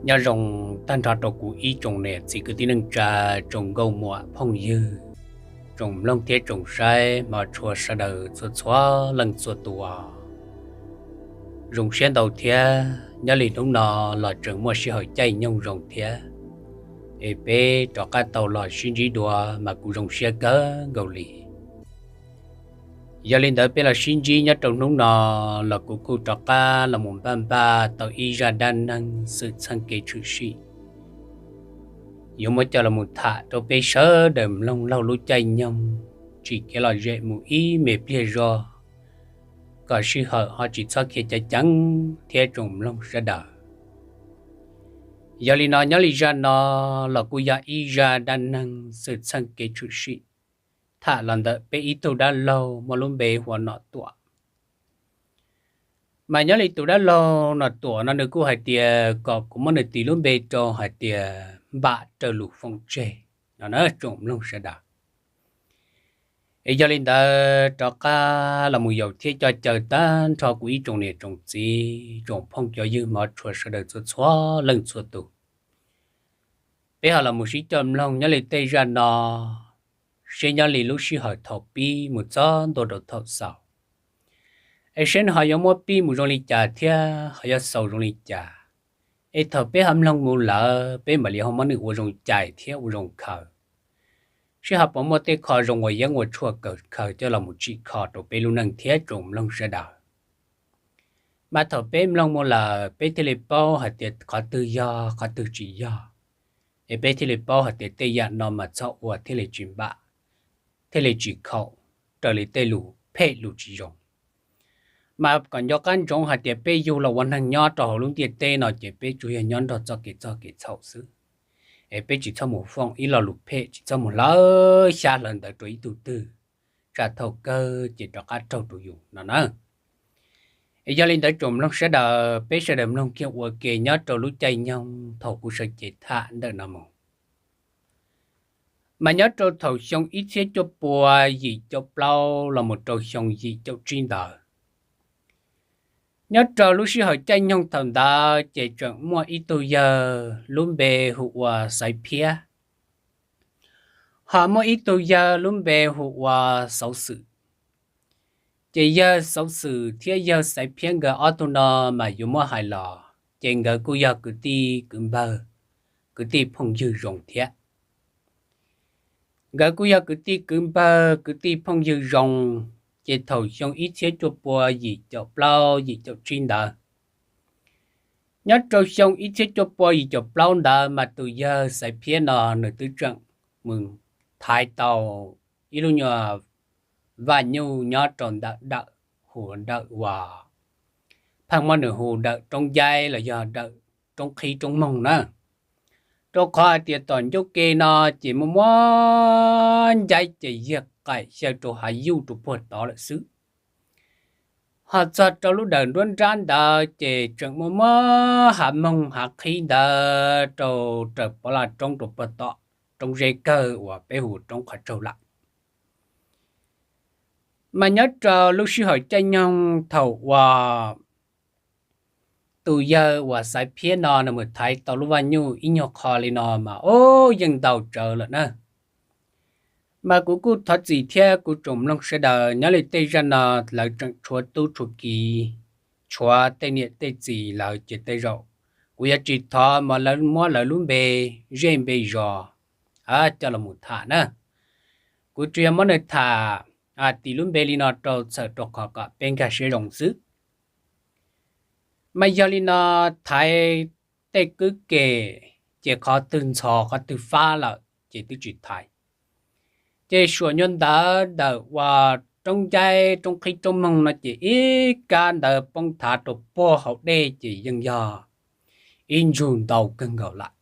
Nyob zoo tag nrho rau kuv ib tsoom niam txiv kwv tij neej tsa, tsoom nkauj muam phooj ywg, tsoom mloog thiab tsoom saib hmov tshua sawv daws txhua txhua leej txhua tus. Zoo siab ntau thiab, nyob li hnub no los tseem muaj sij hawm caij nyoog zoo thiab, es peb rov qab tau los sib ntsib dua mas kuv zoo siab kawg nkaus li. Yog li ntawd peb los sib ntsib nyob rau hnub no los kuv kuj rov qab los mus npaj npaj tau ib zaj dab neeg xwm txheej kev tshwm sim, yuav muab coj los mus tham rau peb sawv daws mloog laug lub caij nyoog, tsim kev lom zem mus ib me pliag zog, kom sij hawm ho tsis txhob khiav ceev ceev thiab tsoom mloog sawv daws. Yog li no nyob li zaj no los kuj yog ib zaj dab neeg xwm txheej kev tshwm sim, tham los ntawm peb ib tug dab laug muaj lub npe hu ua Nom Tuam. Mas nyob li tus dab laug Nom Tuam no nws kuj hais tias kom kuv muab nws tis lub npe rau hais tias Npam Raws Lus Foom tseg no na tsoom mloog sawv daws. Es yog li ntawd rov qab los mus yaum thiab coj caw tag nrho kuv ib tsoom niam tsoom txiv tsoom phooj cov ywg hmov tshua sawv daws txhua txhua leej txhua tus, peb ho los mus sib coj mloog nyob li tej zaj no, seb nyob li lub sij hawm thaum pib mus txog ntua rau thaum xaus, es seb nws ho yuav muab pib mus zoo li cas thiab ho yuav xaus zoo li cas. Es thaum peb ho mloog mus lawm peb mam li ho muab nws ua zoo cais thiab ua zoo khaws, seb ho puas muaj tej qho zoo uas yeeb uas tshuaj kawg khaws coj los mus tsim kho rau peb lub neej thiab tsoom mloog sawv daws. Mas thaum peb mloog mus lawm peb thiaj li paub hais tias qhov twg yog qhov twg tsis yog, es peb thiaj li paub hais tias tej yam no mas txhob ua thiaj li tsis npam, thiaj li tsis khaum, raws li tej lus phem lus tsis zoo. Mas kom nco qab ntsoov hais tias peb yug los ua neeg nyob rau hauv lub ntiaj teb no ces peb tsuas yog nyob nrog txoj kev txog kev txhaum xwb, es peb tsis txhob mus foom ib lo lus phem, tsis txhob mus hlawv xyab hlawv ntawv rau ib tug twg, tsam thaum kawg ces rov qab raug rau yus no na. Es yog li ntawd tsoom mloog sawv daws, peb sawv daws mloog kiag ua ke nyob rau lub caij nyoog thaum kuv sawv cev tham ntawm no mus. Mas nyob rau thaum xyoo ib txhiab cuaj pua yim caum plaub los mus rau xyoo yim caum tsib ntawd, nyob rau lub sij hawm caij nyoog thaum ntawd ces tseem muaj ib tug yawg lub npe hu ua Xaiv Phiab, ho muaj ib tug yawg lub npe hu ua Xauv Xwm. Ces yawg Xauv Xwm thiab yawg Xaiv Phiab nkawd ob tug no mas yuav muab hais los ces nkawd kuj yog kwv tij kwv npawg, kwv tij phooj ywg zoo thiab. Nkawd kuj yog kwv tij kwv npawg, kwv tij phooj ywg zoo. Ces thaum xyoo ib txhiab cuaj pua yim caum plaub yim caum tsib ntawd, nyob rau xyoo ib txhiab cuaj pua yim caum plaub ntawd mas tus yawg Xaiv Phiab no nws twb tseem mus thaiv tau ib lub nyuag vaj nyuj nyob rau ntawm dawm, hu dawm uas pheej muab nws hu dawm Roob Ncaib los yog dawm Roob Qhib Roob Moog na. Rau qhov hais tias tom ncauj ke no ces muaj muab ncaib ces yag qaim xyaw rau hav yuj rau puag tod lawm xwb. Ho txog rau lub dawm nruab nrab ntawd ces tseem muaj muab hav moog hav qhib ntawd rau raws pov laj roob rau puag tom roob zeb kawg uas peb hu roob qhov tsaug lawm. Mas nyob rau lub sij hawm caij nyoog thaum uas tus yawg uas Xaiv Phiab no nws mus thaiv tau lub vaj nyuj ib nyuag qho li no mas ub yeej ntau tsawv lawm na. Mas kuv kuj thov txim thiab kuv tsoom mloog sawv daws, nyob li tej zaj no lawv tseem tshuav tub tshuav kiv, tshuav tej niam tej txiv lawm ces tej zaum kuv yuav tsis thov mas lawv muab lawv lub npe, zej npe zos coj los mus tham na. Kuv tsuas yog muab nws tham, tis lub npe li no rau txhawm rau qhov kom peb nkag siab zoo xwb. Mas yog li no, thaiv tej kwj kem ces qhov twg ntxhov qhov twg fab lawm ces twb tsis thaiv. Ces suam nyuag ntawd ntawm uas Roob Ncaib Roob Qhib Roob Moog no ces ib kab ntawd poob thav rau puag hauv dej ces yeej yog ib ntsug ntau kawg nkaus lawm.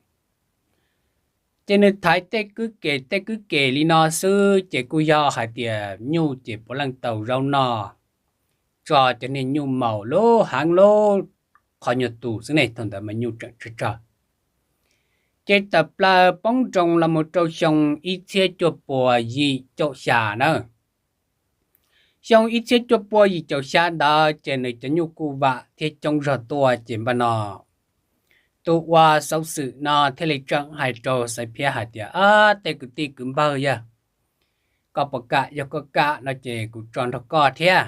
Ces nws thaiv tej kwj kem tej kwj kem li no xwb ces kuj yog hais tias nyuj ces puav leej tau zaub noj, tso cov niag nyuj maum lub heev lub qhov nyuag tus xwb ne, thaum ntawd mas nyuj tseem tsawg tsawg. Ces tawm plaws poob nroos los mus rau xyoo ib txhiab cuaj pua yim caum xya na. Xyoo ib txhiab cuaj pua yim caum xya ntawd ces nws cov nyuj kuj vam thiab coob zog tuaj ces npaj no tus uas xauv xwm no thiaj li tseem hais rau Xaiv Phiab hais tias, Ab, tej kwv tij kwv npawg yog, koj puas kam? Yog koj kam no ces kuv tso nrog koj thiab.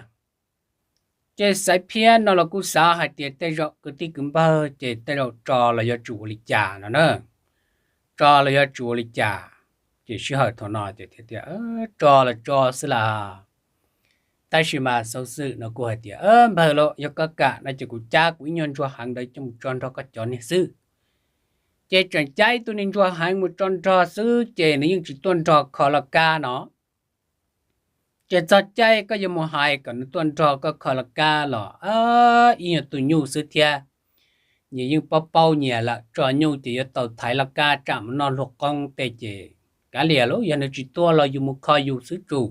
Ces Xaiv Phiab no los kuj xav hais tias tej zaum kwv tij kwv npawg ces tej zaum tso los yuav tsum ua li cas no na, tso los yuav tsum ua li cas. Ces sij hawm thaum no ces thiaj tias, Tso los tso xwb las. Tab sis mas xauv xwm no kuj hais tias, Npawg los, yog koj kam no ces kuv cab kuv ib nyuag ntsuag heev ntawd coj mus tso nrog koj cov niag xwb. Ces tseem cab ib tug niag ntsuag heev mus tso nrog xwb ces nws yeej tsis tuaj nrog kho laj kab no. Ces txog caij koj yuav mus hais kom nws tuaj nrog koj kho laj kab los ib nyuag tus nyuj xwb thiab. Nyias yeej paub paub nyias lawm, tso nyuj ces yuav tau thaiv laj kab tsam mus noj luag qoob tej ces kav liam lauj, yog nws tsis tuaj los yus mus kho yus xwb tsum.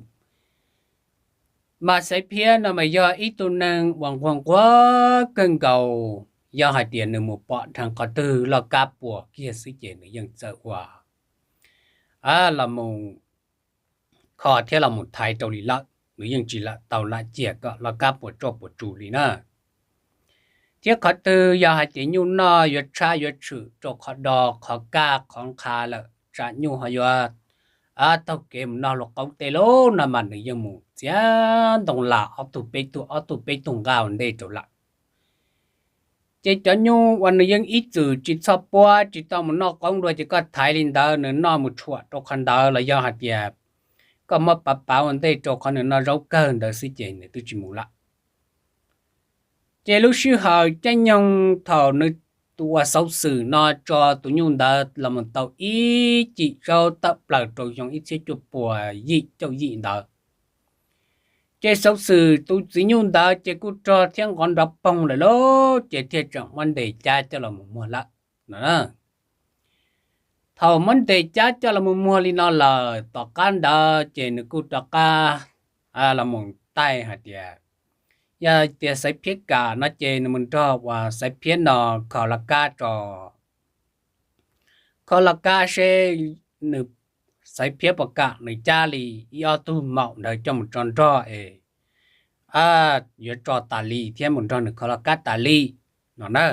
Mas Xaiv Phiab no mas yog ib tug neeg uas nquag nquag kawg nkaus, yog hais tias nws mus pom dheev qhov twg laj kab puas kiag xwb ces nws yeej txawm ua los mus kho thiab los mus thaiv rau li lawm, nws yeej tsis lam tau lam cia kom laj kab puas tsoj puas tsus li na. Thiab qhov twg yog hais tias nyuj noj yuav tshab yuav tshwm rau qhov do qhov kaj qhov nqha lawm tsam nyuj ho yuav taug kev mus noj luag qoob tej lauj no mas nws yeej mus txiav ntoo las ob tug peb tug ob tug peb tug nqa ua ntej rau lawm. Ces cov nyuj uas nws yeej ib txwm tsis txhoj puab tsis tau mus noj qoob dua ces koj thaiv li ntawd nws noj mus tshuam rau qhov ntawd los yog hais tias koj muab pav pav ua ntej rau qhov nws noj zaub kawg ntawd xwb ces nws twb tsis mus lawm. Ces lub sij hawm caij nyoog thaum nws tus uas xauv xwm no tso tus nyuj ntawd los mus tau ib cim zaub tawm plaws rau xyoo ib txhiab cuaj puas yim caum yim ntawd, ces xauv xwm tus txiv nyuj ntawd ces kuj rog thiab nqov nrov poog lawm lauj, ces thiaj tseem muab ntes cab coj los mus muag lawm no. Thaum muab ntes cab coj los mus muag li no lawm tom qab ntawd ces nws kuj rov qab los mus taij hais tias yog tias Xaiv Phiab kam no ces nws mus nrog uas Xaiv Phiab no kho laj kab tso, kho laj kab seb nws, Xaiv Phiab puas kam nws cab li ib ob tug maum ntawd coj mus tso nrog es yuav tso tas li thiab mus nrog nws kho laj kab tas li no na.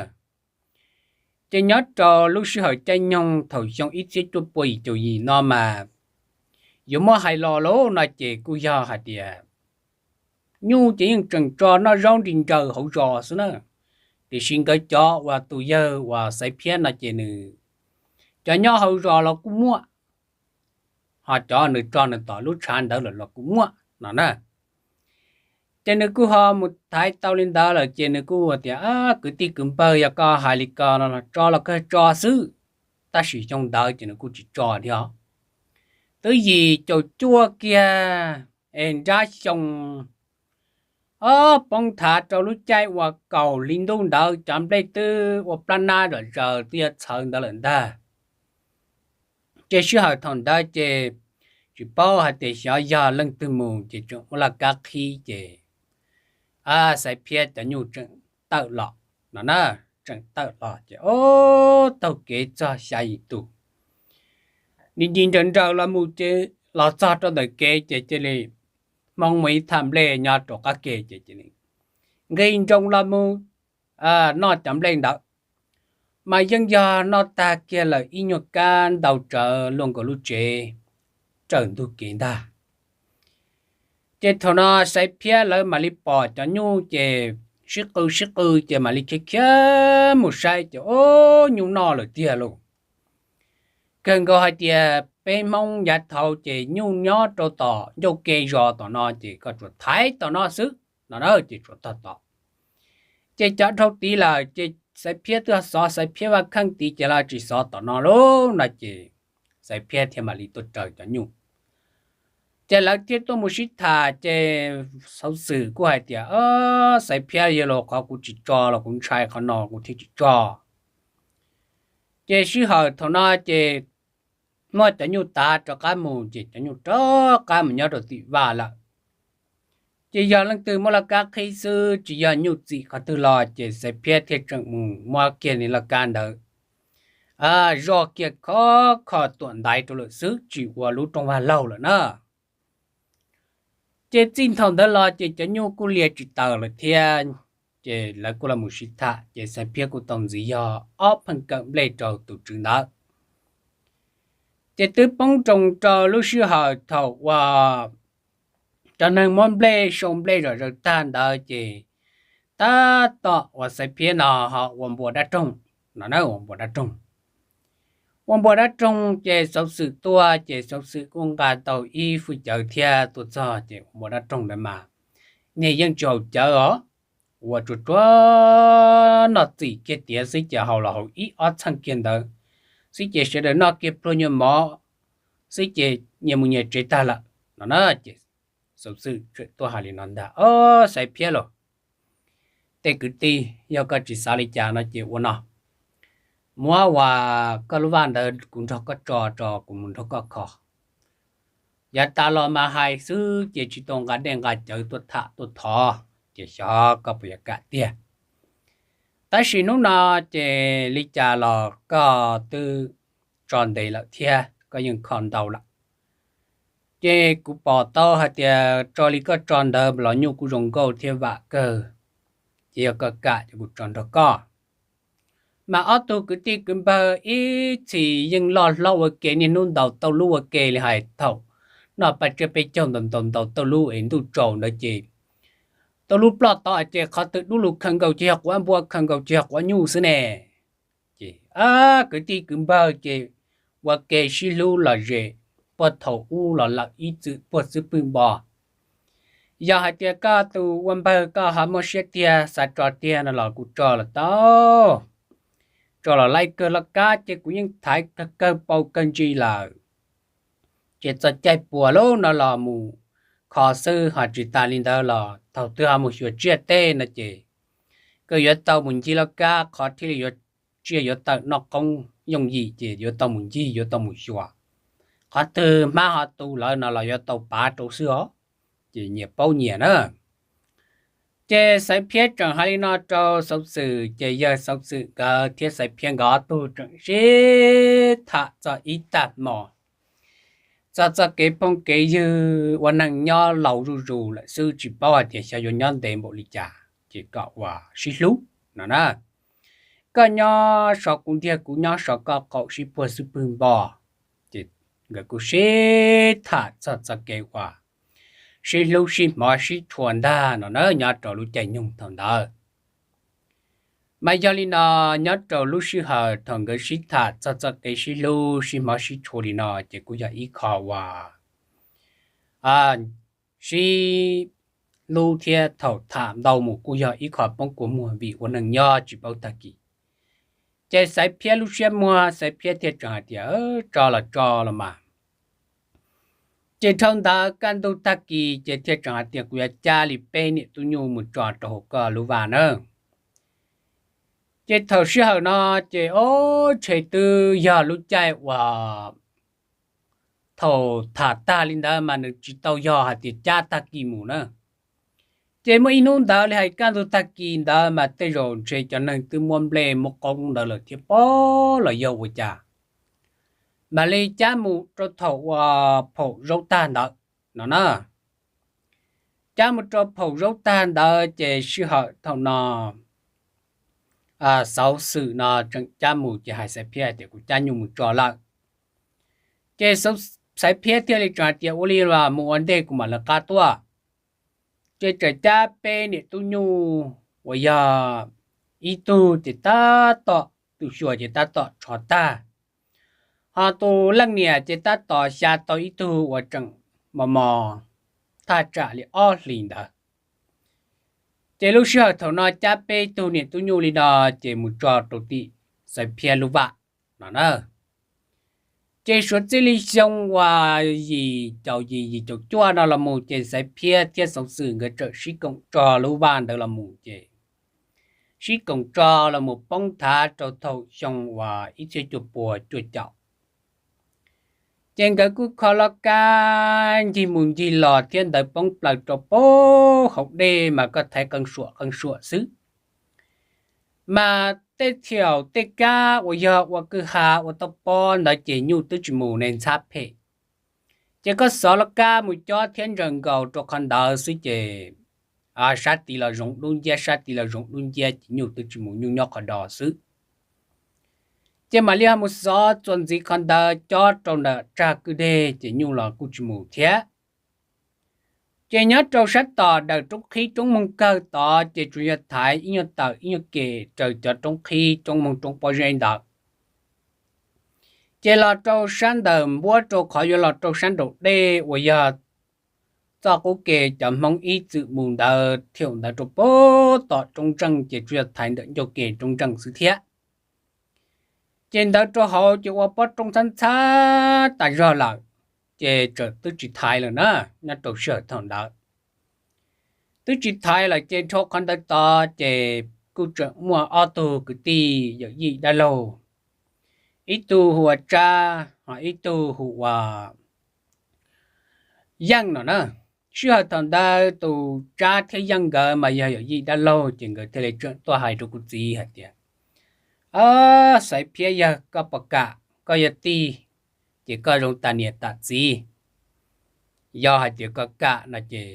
Ces nyob rau lub sij hawm caij nyoog thaum xyoo ib txhiab cuaj puas yim caum yim no mas yuav muab hais los lauj no ces kuj yog hais tias nyuj ces yeej tseem tso noj zaub nris ntsaws hauv zos xwb na, tiam sis nkawd cov uas tus yawg uas Xaiv Phiab no ces nws cov nyob hauv zos los kuj muaj, ho cov nws tso nws tom lub tshav ntawd lawm los kuj muaj no na. Ces nws kuj ho mus thaiv tau li ntawd lawm ces nws kuj tias, Kwv tij kwv npawg, yog koj hais li ko no los tso los kawg tso xwb. Tab sis xyoo ntawd ces nws kuj tsis tso thiab. Twb yim caum cuaj kiag es nrab xyoo ob poob thav rau lub caij uas kaum hli ntuj ntawd cov nplej twb ua plab nab zom zaws twb yuav txhawv ntawd lawm ntag. Ces sij hawm thaum ntawd ces tsis paub hais tias xyov yog leej twg mus ces tseem muab laj kab qhib ces Xaiv Phiab cov nyuj tseem tawm los no na, tseem tawm los ces ob taug kev txog xya yim tus, nws ncig nraws nraws los mus ces los txog rau ntawm kev ces cia li hmoob muaj ib thaj nplej nyob rau qab ke ces cia li nqis nroos los mus noj cov nplej ntawd, mas yeej yog noj tag kiag lawm ib nyuag kab ntau tsawv luaj nkaus lub tsev raws ntug kev ntag. Ces thaum no Xaiv Phiab lawv mam li pom cov nyuj ces sib qw sib qw ces mam li khiav khiav mus saib ces ob nyuj noj lawm tiag lauj. Kawg nkaus hais tias peb hmoob yav thaud ces nyuj nyob rau tom ncauj ke zos tom no ces koj tsuas thaiv tom no xwb no na ces tsuas tog tom. Ces cov dhau tid lawm ces Xaiv Phiab twb xov Xaiv Phiab vaj kheej tid ces los tsis xov tom no lauj no ces Xaiv Phiab thiaj mam li tuaj raws cov nyuj. Ces lawv thiaj tuaj mus sib tham ces xauv xwm kuj hais tias, Xaiv Phiab, yog los qhov kuv tsis tso los kuv ntshai qhov no kuv thiaj tsis tso. Ces sij hawm thaum no ces muab cov nyuj tav rov qab mus ces cov nyuj rov qab mus nyob rau tim vaj lawm. Ces yog leej twg muab laj kab qhib xwb tsis yog nyuj txim qhov twg los ces Xaiv Phiab thiaj tseem mus muab kiag li laj kab ntawd zoj kiag khov kho tuam ntaiv rau lawm xwb tsis ua lub rooj vag laug lawm na. Ces txij thaum ntawd los ces cov nyuj kuj lias tsis taws lawm thiab. Ces lawv kuj los mus sib tham ces Xaiv Phiab kuj tau ntxiv yog ob pheej kawm nplej rau tus tswv ntawd. Ces twb poob nroos rau lub sij hawm thaum uas cov neeg muab nplej sau nplej zom zaws tag ntawd ces tab tom uas Xaiv Phiab no ho ua npua dab roog no na, ua npua dab roog. Ua npua dab roog ces Xauv Xwm tuaj ces Xauv Xwm kuj nqa tau ib fwj cawv thiab tuaj txog ces ua npua dab roog ntawd mas nyias yeej tsis haus cawv os, ua tsuag tsuag noj txim kiag tiav xwb ces haus los haus ib ob txheej kiag ntawd xwb ces sawv daws noj kiag pluag nyuag mov xwb ces nyias mus nyias tsev tag lawm no na. Ces Xauv Xwm txawm tuaj hais li no ntag, Au, Xaiv Phiab lauj, tej kwv tij, yog koj tsis xav li cas no ces ua no, muab uas koj lub vaj ntawd kuv nrog koj tso, tso kuv mus nrog koj kho. Yav tas los mas hais xwb ces tsis tau nqa dej nqa cawv tuaj tham tuaj thov, ces xyov koj puas yuav kam tiag. Tab sis hnub no ces li cas los koj twb tso ntev lawm thiab koj yeej kho ntau lawm. Ces kuv pom tau hais tias tso li koj tso ntawd los nyuj kuj zoo nkauj thiab vam kawg, ces yog koj kam ces kuv tso nrog koj. Mas ob tug kwv tij kwv npawg ib txhis yeej loj hlob ua ke, niaj hnub ntaus tauj lub ua ke li hais thaum noj paj tsiab peb caug ntaus ntaus ntaus tauj lub es ntuj tsaus ntawd ces tauj lub ploj tod ces qhov twg dub lug khaws nkaus ces yog quav npua, khaws nkaus ces yog quav nyuj xwb ne. Ces kwv tij kwv npawg ces ua ke sib hlub lom zem puag thaum ub los lawm ib txwm puag xub pwg npo. Yog hais tias koj tus ua npawg koj ho muaj siab tiag xav tso tiag no los kuj tso los tau, tso los laij kawg loj kab ces kuv yeej thaiv kawg paus kawg ntsis lawm. Ces txog caij puas lub no los mus kho xwb, ho tsis tas li ntawd los thaum twg ho mus xyuas tsiaj teb no ces koj yuav tau mus ncig loj kab qhov thiaj li yuav tsiaj yuav tawm noj qoob yooj yim ces yuav tau mus ncig yuav tau mus xyuas. Qhov twg hmab ho tu lawm no los yuav tau pav rau xwb os. Ces nyias paub nyias na. Ces Xaiv Phiab tseem hais li no rau Xauv Xwm ces yawg Xauv Xwm nkawd thiab Xaiv Phiab nkawd ob tug tseem sib tham txog ib tag hmo, txog txoj kev phooj kev ywg ua neeg nyob laus zuj zus lawm xwb tsis paub hais tias xyov yuav nyob ntev npaum li cas ces kom uas sib hlub no na. Koj nyob so kuv ntiag kuv nyob so koj qaum sib puag xub pwg npo. Ces nkawd kuj sib tham txog txoj kev uas sib hlub sib hmov sib tshua ntag no na nyob rau lub caij nyoog thaum ntawd. Mas yog li no, nyob rau lub sij hawm thaum nkawd sib tham txog txoj kev sib hlub sib hmov sib tshua li no ces kuj yog ib qho uas sib hlub thiab thaum tham ntau mus kuj yog ib qho poob kua muag vim ua neeg nyob tsis paub tag kis. Ces Xaiv Phiab lub siab muag Xaiv Phiab thiaj tseem hais tias tso los tso los mas. Ces dhau ntawd kaj ntug tag kis ces thiaj tseem hais tias kuv yuav cab li peb niam tub nyuj mus tso rau hauv koj lub vaj na. Ces thaum sij hawm no ces ob ntshe twb yog lub caij uas thaum tham tag li ntawd mas nws tsis tau yog hais tias cab tag kis mus na. Ces muaj ib hnub ntawd li hais kaj ntug tag kis ntawd mas tej zaum ntshe cov neeg twb muab nplej muab qoob ntawd lawm thiab pob los yog ua cas, mam li cab mus rau thaum uas phaum zaub tag ntawd no na. Cab mus rau phaum zaub tag ntawd ces sij hawm thaum no Xauv Xwm no tseem cab mus ces hais Xaiv Phiab tias kuv cab nyuj mus tso lawm. Ces Xaiv Phiab thiaj li tseem hais tias ua li los mus ua ntej kuv mam lawv qab tuaj. Ces tseem cab peb niam tub nyuj uas yog ib tug ces tab tom tus xyuas ces tab tom tsho tag, ho tus leej niam ces tab tom xya tau ib tug uas tseem mos mos thaj tsam li ob hlis ntawd. Ces lub sij hawm thaum no cab peb tug niam tub nyuj li no ces mus tso rau tim Xaiv Phiab lub vaj no na. Ces suav txij li xyoo uas yim caum yim yim caum cuaj no los mus ces Xaiv Phiab thiab Xauv Xwm nkawd txawm sib koom tso lub vaj ntawd los mus ces sib koom tso los mus poob thav rau thaum xyoo uas ib txhiab cuaj puas cuaj caum. Ces nkawd kuj kho loj kab ncig mus ncig los thiab ntawd poob plaws rau pem hauv dej mas koj thaiv qee suam qee suam xwb. Mas tej txhiaum tej kab uas yog ua kwj ha ua toj pob ntawd ces nyuj twb tsis mus ne ntxhab phem. Ces koj xov loj kab mus cob thiab ntsaws nkaus rau qhov ntawd xwb ces sab tid los zoov dub nciab, sab tid los zoov dub nciab, ces nyuj twb tsis mus, nyuj nyob qhov do xwb. Ces mam li ho mus xov txuas ntxiv qhov ntawd cob rau ntawm tsag kwj deg, ces nyuj los kuj tsis mus thiab. Ces nyob rau sab tom dawm roob qhib roob moog kawg tod ces tsuas yog thaiv ib nyuag tawm ib nyuag kem raws cov roob qhib roob moog roob pob zeb ntawd. Ces los rau sab ntawm npuab rau qhov yuav los rau sab nraum dej uas yog txoj qub ke cov Hmoob ib txwm mus ntawd, thaum ntawd rau puag tom roob ntseej ces tsuas yog thaiv ntawm ncauj ke roob ntseej xwb thiab. Ces ntawd rau hauv ces ua pob roob txhab ntxhab tas zog lawm, ces txawm twb tsis thaiv lawm na. Nyob rau sij hawm thaum ntawd twb tsis thaiv lawm ces dhau qhov ntawd tod ces kuj tseem muaj ob tug kwv tij yawm yij dab laug, ib tug hu ua Tsab, ho ib tug hu ua Yeej no na. Sij hawm thaum ntawd tus Tsab thiab Yeej nkawd mas yog yawm yij dab laug, ces nkawd thiaj li tseem tuaj hais rau kuv txiv hais tias, Xaiv Phiab, yog koj puas kam, koj yog tij ces koj zoo tas niam tas txiv. Yog hais tias koj kam no ces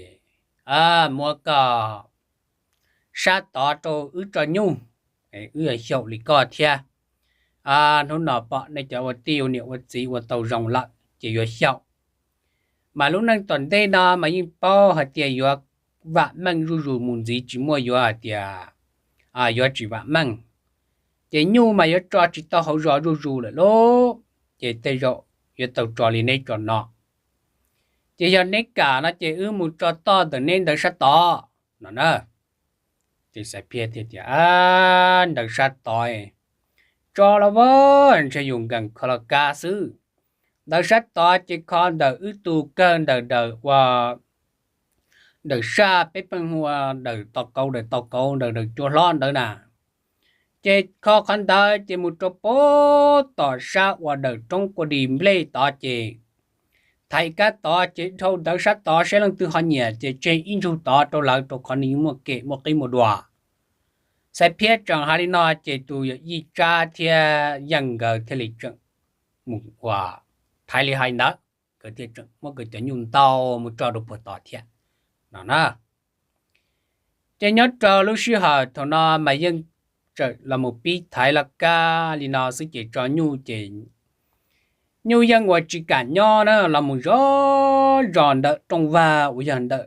muab koj sab tod rau wb tso nyuj, wb yuav xyaum li koj thiab. Hnub no pom nej cov ua tij ua niam ua txiv ua tau zoo lawm ces yuav xyaum. Mas lub neej tom ntej no mas yeej paub hais tias yuav vam meej zuj zus mus ntxiv, tsis muaj yuav hais tias yuav tsis vam meej. Ces nyuj mas yuav tso tsis tau hauv zos zuj zus lawm lauj, ces tej zaum yuav tau tso li neb tso no. Ces yog neb kam no ces wb mus tso toj ntawm neb ntawd sab tod no na. Ces Xaiv Phiab thiaj tias, Ntawd sab tod tso los as, ntshe yus nkees kho los kab xwb. Ntawd sab tod ces kho ntawm wb tus kawg ntawm daws ua, ntawm sab peb pheej hu ua daws tau kauv, daws tau kauv, ntawm daws cua hlob ntawd na. Ces kho qhov ntawd ces mus rau puag tom sab uas daws roob kua dis nplej tod ces thaiv kab tod ces dhau ntawd sab tod saib leej twg ho nyiam ces tseg ib ntsug tod rau lawv, rau qhov nws muaj kem muaj qib muaj dua. Xaiv Phiab tseem hais li no ces tus yawm yij Tsab thiab Yeej nkawd thiaj li tseem mus ua thaiv li hais ntawd, nkawd thiaj tseem muab nkawd cov nyuj ntau mus tso rau puag tod thiab no na. Ces nyob rau lub sij hawm thaum no mas yeej tseem los mus pib thaiv laj kab li no xwb ces tso nyuj ces nyuj yeej uas tsis kam nyob na, los mus zov zos ntawm rooj vag uas yog ntawm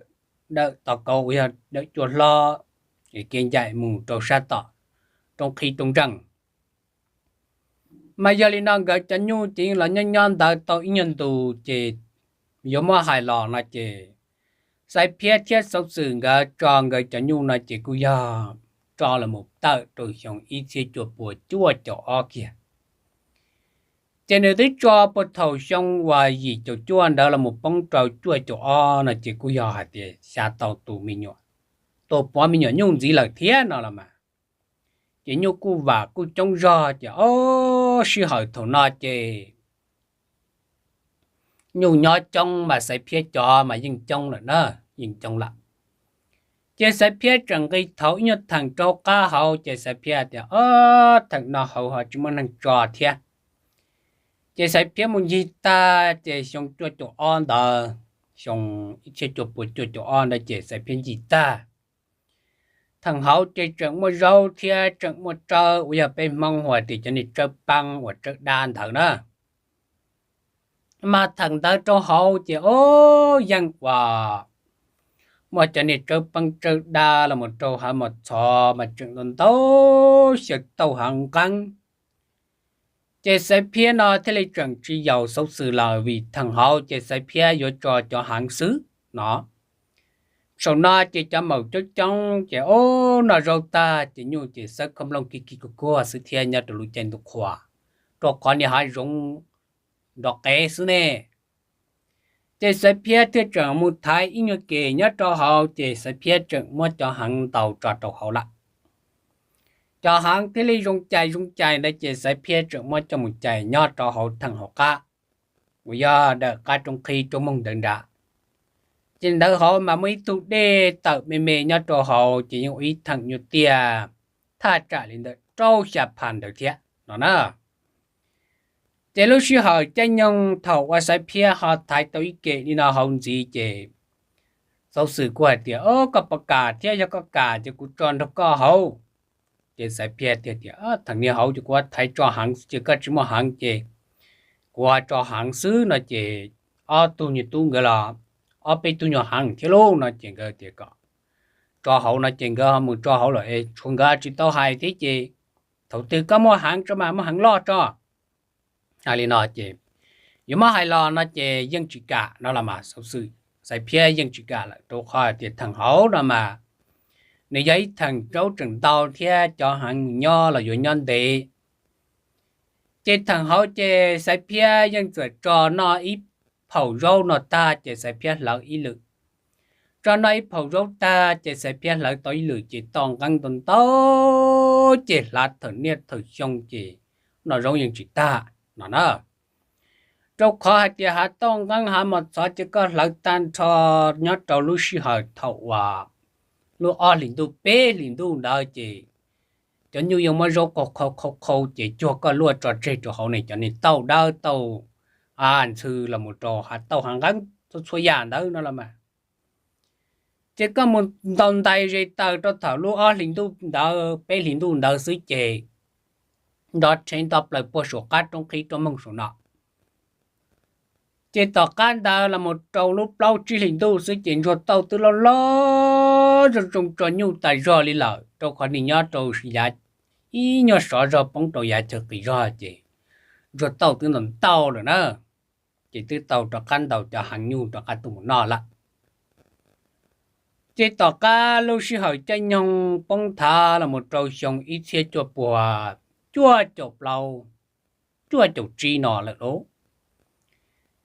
dawm tau kauv uas yog dawm cua hlob, kev ncaim mus rau sab tom roob qhib roob ntseej. Mas yog li no nkawd cov nyuj ces yeej los nyob nyob ntawd tau ib nyuag ntus ces yuav muab hais los no ces Xaiv Phiab thiab Xauv Xwm nkawd tso nkawd cov nyuj no ces kuj yog tso los mus tawm rau xyoo ib txhiab cuaj puas cuaj caum ob kiag. Ces nws twb tso puag thaum xyoo uas yim caum cuaj ntawd los mus poob rau cuaj caum ob no ces kuj yog hais tias xya tau tus me nyuam, tus pov me nyuam nyuj ntxiv lawm thiab no los mas. Ces nyuj kuj vam kuj coob zog ces ob sij hawm thaum no ces nyuj nyob coob mas Xaiv Phiab cov mas yeej coob lawm na, yeej coob lawm. Ces Xaiv Phiab tseem nqis thauv ib nyuag theem rau qab hauv ces Xaiv Phiab tias, Ob theem no hauv ho tsis muaj neeg tso thiab. Ces Xaiv Phiab mus ncig tag ces xyoo cuaj caum ob ntawd, xyoo ib txhiab cuaj puas cuaj caum ob ntawd ces Xaiv Phiab ncig tag theem hauv ces tseem muaj zaub thiab tseem muaj tsawb uas yog peb Hmoob hu tias cov niag tsawb peeb uas tsawb dab ntawd na. Mas theem ntawd rau hauv ces ob yeej uas muaj cov niag tsawb peeb tsawb dab los mus rau hav mos txhov mas tseem ntau ntau xyaw tauj hav nqeeb. Ces Xaiv Phiab no thiaj li tseem tsis yaum Xauv Xwm lawm vim theem hauv ces Xaiv Phiab yuav tso cov heev xwb no. Saum no ces cov maum coob coob ces ob noj zaub tag ces nyuj ces xawb khab nplooj kig kig kuag kuag xwb thiab nyob rau lub caij ntuj qhua, rau qhov niag hav zoov nrov qev xwb ne. Ces Xaiv Phiab thiaj tseem mus thaiv ib nyuag kem nyob rau hauv ces Xaiv Phiab tseem muab cov heev ntaus tso rau hauv lawm. Cov heev thiaj li zoo cais zoo cais ntawd ces Xaiv Phiab tseem muab coj mus cais nyob rau hauv theem hauv qab uas yog dawm qab roob qhib roob moog ntawd nrad. Ces ntawd hauv mas muaj ib tug dej tawm me me nyob rau hauv ces yeej ua ib theem nyuag tiaj thaj tsam li ntawm rau xya pha ntawd thiab no na. Ces lub sij hawm caij nyoog thaum uas Xaiv Phiab ho thaiv tau ib kem li no hauv ntxiv ces Xauv Xwm kuj hais tias, Koj puas kam thiab? Yog koj kam ces kuv tso nrog koj hauv. Ces Xaiv Phiab tias, Thaum niag hauv ces kuv thaiv tso heev xwb ces koj tsis muaj heev ces kuv tso heev xwb no ces ob tug nyuag tub nkawd los ob peb tug nyuag heev thiab lauj no ces nkawd tias kom tso hauv no ces nkawd mus tso hauv lawm es tshuav nkawd tsis tau hais thiab ces thaum twg koj muaj heev tso mas muaj heev loj tso. Hais li no ces yuav muab hais los no ces yeej tsis kam no los mas Xauv Xwm, Xaiv Phiab yeej tsis kam lawm rau qhov tias theem hauv no mas nws yog ib theem zaub tseem ntau thiab cov heev nyob los yuav nyob ntev. Ces theem hauv ces Xaiv Phiab yeej txawm tso noj ib phaum zaub no tag ces Xaiv Phiab hlawv ib lwm, tso noj ib phaum zaub tag ces Xaiv Phiab hlawv tau ib lwm ces tau nqeeb ntau ntau ces hlav thawm niaj thawm xyoo ces noj zaub yeej tsis tag no na. Rau qhov hais tias hav tauj nqeeb hav mos txhov ces koj hlawv tag nrho nyob rau lub sij hawm thaum uas lub ob hlis ntuj peb hlis ntuj ntawd ces cov nyuj yeej muab zaub qau qhau qhau qhau ces cuag koj luaj tso tseg rau hauv ne cov niag tauj dawb tauj ntxhw los mus rau hav tauj hav nqeeb txhua txhua yam ntawd no los mas. Ces koj mus ntaus ntais zes taws rau thaum lub ob hlis ntuj ntawd peb hlis ntuj ntawd xwb ces nrov rheev nto plaws puag saum qab roob qhib roob moog saum no. Ces tom qab ntawd los mus rau lub plaub tsib hlis ntuj xwb ces ntsuag tauj twb loj loj zoo zoo tso nyuj tas zog li lawm rau qhov nws nyob rau yav ib nyuag sov zog poob rau yav chaw qis zog ces ntsuag tauj twb ntau ntau lawm na. Ces twb tau rov qab ntaus cov heev nyuj rov qab tuaj mus noj lawm. Ces tom qab lub sij hawm caij nyoog poob thav los mus rau xyoo ib txhiab cuaj puas cuaj caum plaub cuaj caum tsib no lawm lauj,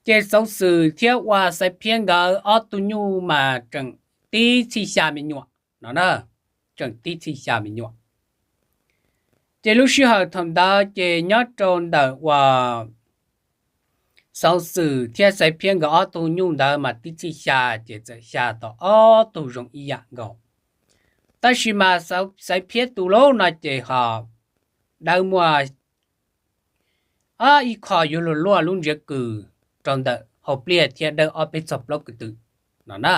ces Xauv Xwm thiab ua Xaiv Phiab nkawd ob tug nyuj mas tseem tib txhij xya me nyuam no na, tseem tib txhij xya me nyuam. Ces lub sij hawm thaum ntawd ces nyob rau ntawm uas Xauv Xwm thiab Xaiv Phiab nkawd ob tug nyuj ntawd mas tib txhij xya ces txawm xya tau ob tug zoo ib yam nkaus. Tab sis mas Xaiv Phiab tus lauj no ces ho dawb muaj ib qho yuav luag luaj lub ntsiav kws rau ntawm hauv pliaj thiab dawb ob peb txog plaub kws twm no na.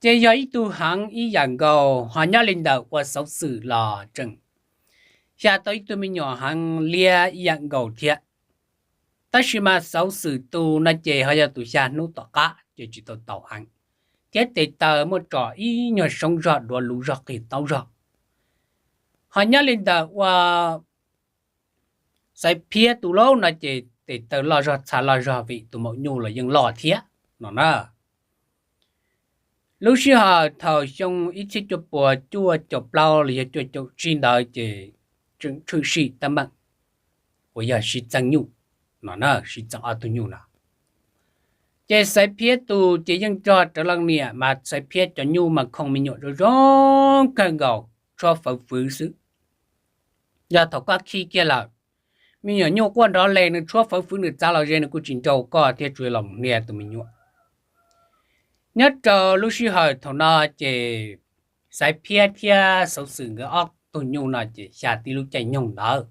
Ces yog ib tug heev ib yam nkaus, ho nyob li ntawm ua Xauv Xwm los tseem xya tau ib tug me nyuam heev liab ib yam nkaus thiab. Tab sis mas Xauv Xwm tus no ces ho yog tus xya hnub tom qab ces tsis tau tau heev, thiab tes taw muaj tso ib nyuag soob zog duav luv zog qig taub zog. Ho nyob li ntawm ua Xaiv Phiab tus lauj no ces tes taw loj zog txha loj zog vim tus maum nyuj los yeej loj thiab no na. Lub sij hawm thaum xyoo ib txhiab cuaj puas cuaj caum plaub los yog cuaj caum tsib ntawd ces tseem tshwm sim teeb meem uas yog sib txeeb nyuj no na, sib txeeb ob tug nyuj no. Ces Xaiv Phiab tus ces yeej nrog rawv leej niam mas Xaiv Phiab cov nyuj mas khoo me nyuam zoo zoo kawg nkaus, tshuab fawv fwv xwb. Yog thaum koj khi kiag lawm, me nyuam nyuj quaj nrov leg nws tshuab fawv fwv nws txav los ze nws kuj tsis nrau koj thiab tsuas los mus hnia tus me nyuam. Nyob rau lub sij hawm thaum no ces Xaiv Phiab thiab Xauv Xwm nkawd ob tug nyuj no ces xya tib lub caij nyoog ntawd.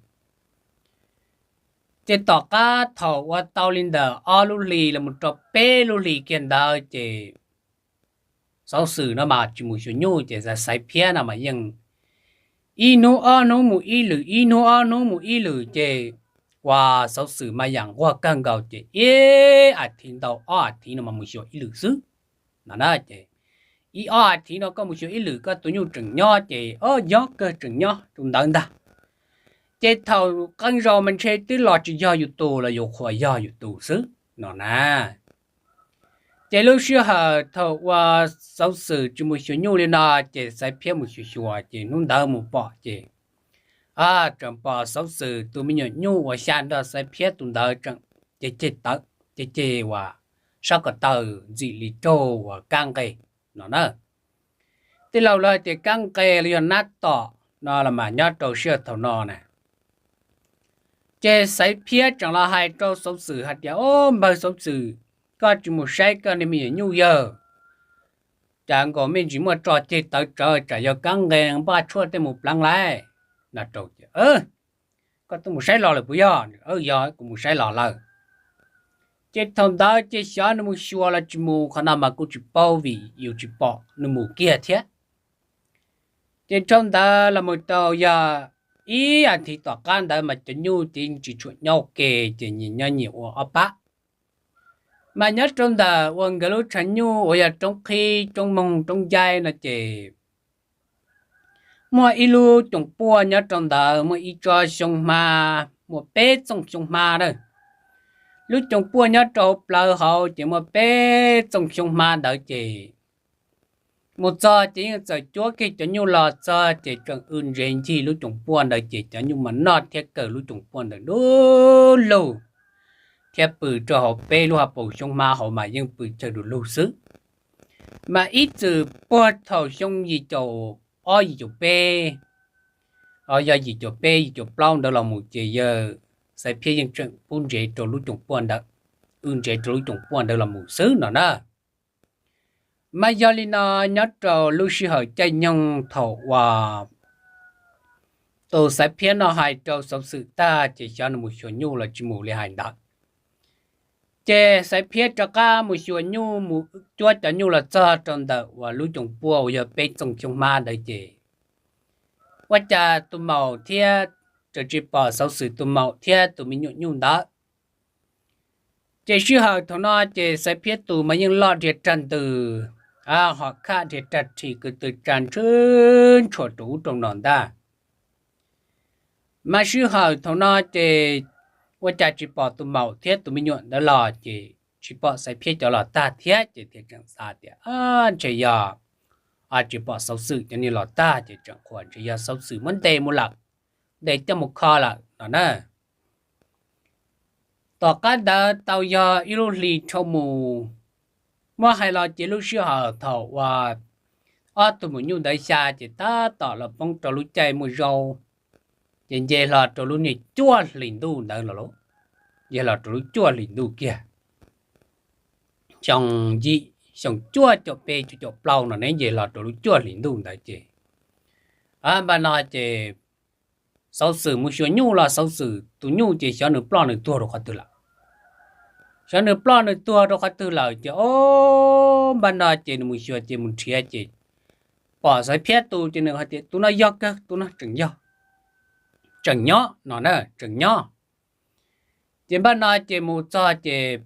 Ces tom qab thaum ua tau li ntawm ob lub hlis los mus rau peb lub hlis kiag ntawd ces Xauv Xwm no mas tsis mus xyuas nyuj ces Xaiv Phiab no mas yeej ib hnub ob hnub mus ib lwm, ib hnub ob hnub mus ib lwm ces ua Xauv Xwm mas yam nquag kawg nkaus ces ib as thiv ntau ob as thiv no mas mus xyuas ib lwm xwb no na. Ces ib ob as thiv no koj mus xyuas ib lwm koj tus nyuj tseem nyob ces o nyob kawg tseem nyob rau ntawd ntag. Ces thaum qee zaus mas ntshe twb los tsis yog yus tus los yus qhuas yog yus tus xwb no na. Ces lub sij hawm thaum ua Xauv Xwm tsis mus xyuas nyuj li no ces Xaiv Phiab mus xyuas xyuas ces hnub ntawd mus pom ces tseem pom Xauv Xwm tus me nyuam nyuj uas xya nrog Xaiv Phiab tus ntawd tseem ceg ceg tawv, ceg ceg uas sab ko taw ntxim li raug uas kab nqe no na. Tij laug lawv hais tias kab nqe los yog nab tom no los mas nyob rau sij hawm thaum no na. Ces Xaiv Phiab tseem los hais rau Xauv Xwm hais tias, Au npawg Xauv Xwm, koj tsis mus saib koj niag me nyuam nyuj yawg, cas nkaus me ntsis muaj tso ceg tawv tsawv tsam yog kab nqe npaj tshuaj tej mus pleev lawm no rau. Koj twb mus saib los lawm puas yog? Yog, kuv mus saib los lawm. Ces thaum ntawd ces xyov nws mus xyuas los tsis mus, qhov no mas kuj tsis paub vim yus tsis pom nws mus kiag thiab. Ces dhau ntawd los mus tau yog ib as thiv tom qab ntawd mas cov nyuj ces yeej tsis tshua nyob ua ke, ces nyias nyob nyias ua ob pab. Mas nyob rau ntawm uas nkawd lub tshav nyuj uas yog roob qhib roob moog roob ncaib no ces muaj ib lub coom puaj nyob rau ntawd muaj ib tsob xyoob hmab muaj peb txooj xyoob hmab na. Lub coom puaj nyob rau hauv plawv hauv ces muaj peb txooj xyoob hmab ntawd ces mus txog ces yeej txawm cuab kiag cov nyuj los txog ces tseem w ntsev ncig lub coom puaj ntawd ces cov nyuj mas noj thiab kawm lub coom puaj ntawd du lug, thiab pw rau hauv peb lub hauv paus xyoob hmab hauv mas yeej pw chaw du lug xwb. Mas ib txwm puag thaum xyoo yim caum ob yim caum peb, yog yim caum peb yim caum plaub ntawd los mus ces yawg Xaiv Phiab yeej tseem pub ntsev rau lub coom puaj ntawd, w ntsev rau lub coom puaj ntawd los mus xwb no na. Mas yog li no, nyob rau lub sij hawm caij nyoog thaum uas tus Xaiv Phiab no hais rau Xauv Xwm tag ces xyov nws mus xyuas nyuj los tsis mus li hais ntawd. Ces Xaiv Phiab rov qab mus xyuas nyuj mus cuab cov nyuj los txog rau ntawm uas lub coom puaj uas yog peb txooj xyoob hmab ntawd ces ua cas tus maum thiab, tsis pom Xauv Xwm tus maum thiab tus me nyuam nyuj ntawd. Ces sij hawm thaum no ces Xaiv Phiab tus mas yeej loj dhia rag ntws, hom khaj dhia rag rhis kwv tw tsa ntshwb ntshua rau ub rau no ntag. Mas sij hawm thaum no ces ua cas tsis pom tus maum thiab tus me nyuam ntawd los ces tsis pom Xaiv Phiab cov los tag thiab ces thiaj tseem xav tias ntshe yog tsis pom Xauv Xwm cov niag los tag ces tseem qhuas ntshe yog Xauv Xwm muab ntes mus lawm, ntes coj mus kho lawm no na. Tom qab ntawd tau yog ib lub hlis dhau mus, muab hais los ces lub sij hawm thaum uas ob tug maum nyuj ntawd xya ces tab tom los poob rau lub caij muaj zaub, ces nce hlo rau lub niag cuaj hlis ntuj ntawd los, nce hlo rau lub cuaj hlis ntuj kiag. Xyoo yim, xyoo cuaj caum peb cuaj caum plaub no ne, nce hlo rau lub cuaj hlis ntuj ntawd ces npaj no ces Xauv Xwm mus xyuas nyuj los Xauv Xwm tus nyuj ces xyov nws ploj nws tuag rau qhov twg lawm. Xyov nws ploj nws tuag rau qhov twg lawm ces o, npaj no ces nws mus xyuas ces mus nrhiav ces pom Xaiv Phiab tus ces nws hais tias tus no yog kawg, tus no tseem yog, tseem nyob no na, tseem nyob. Ces npaj no ces mus txog ces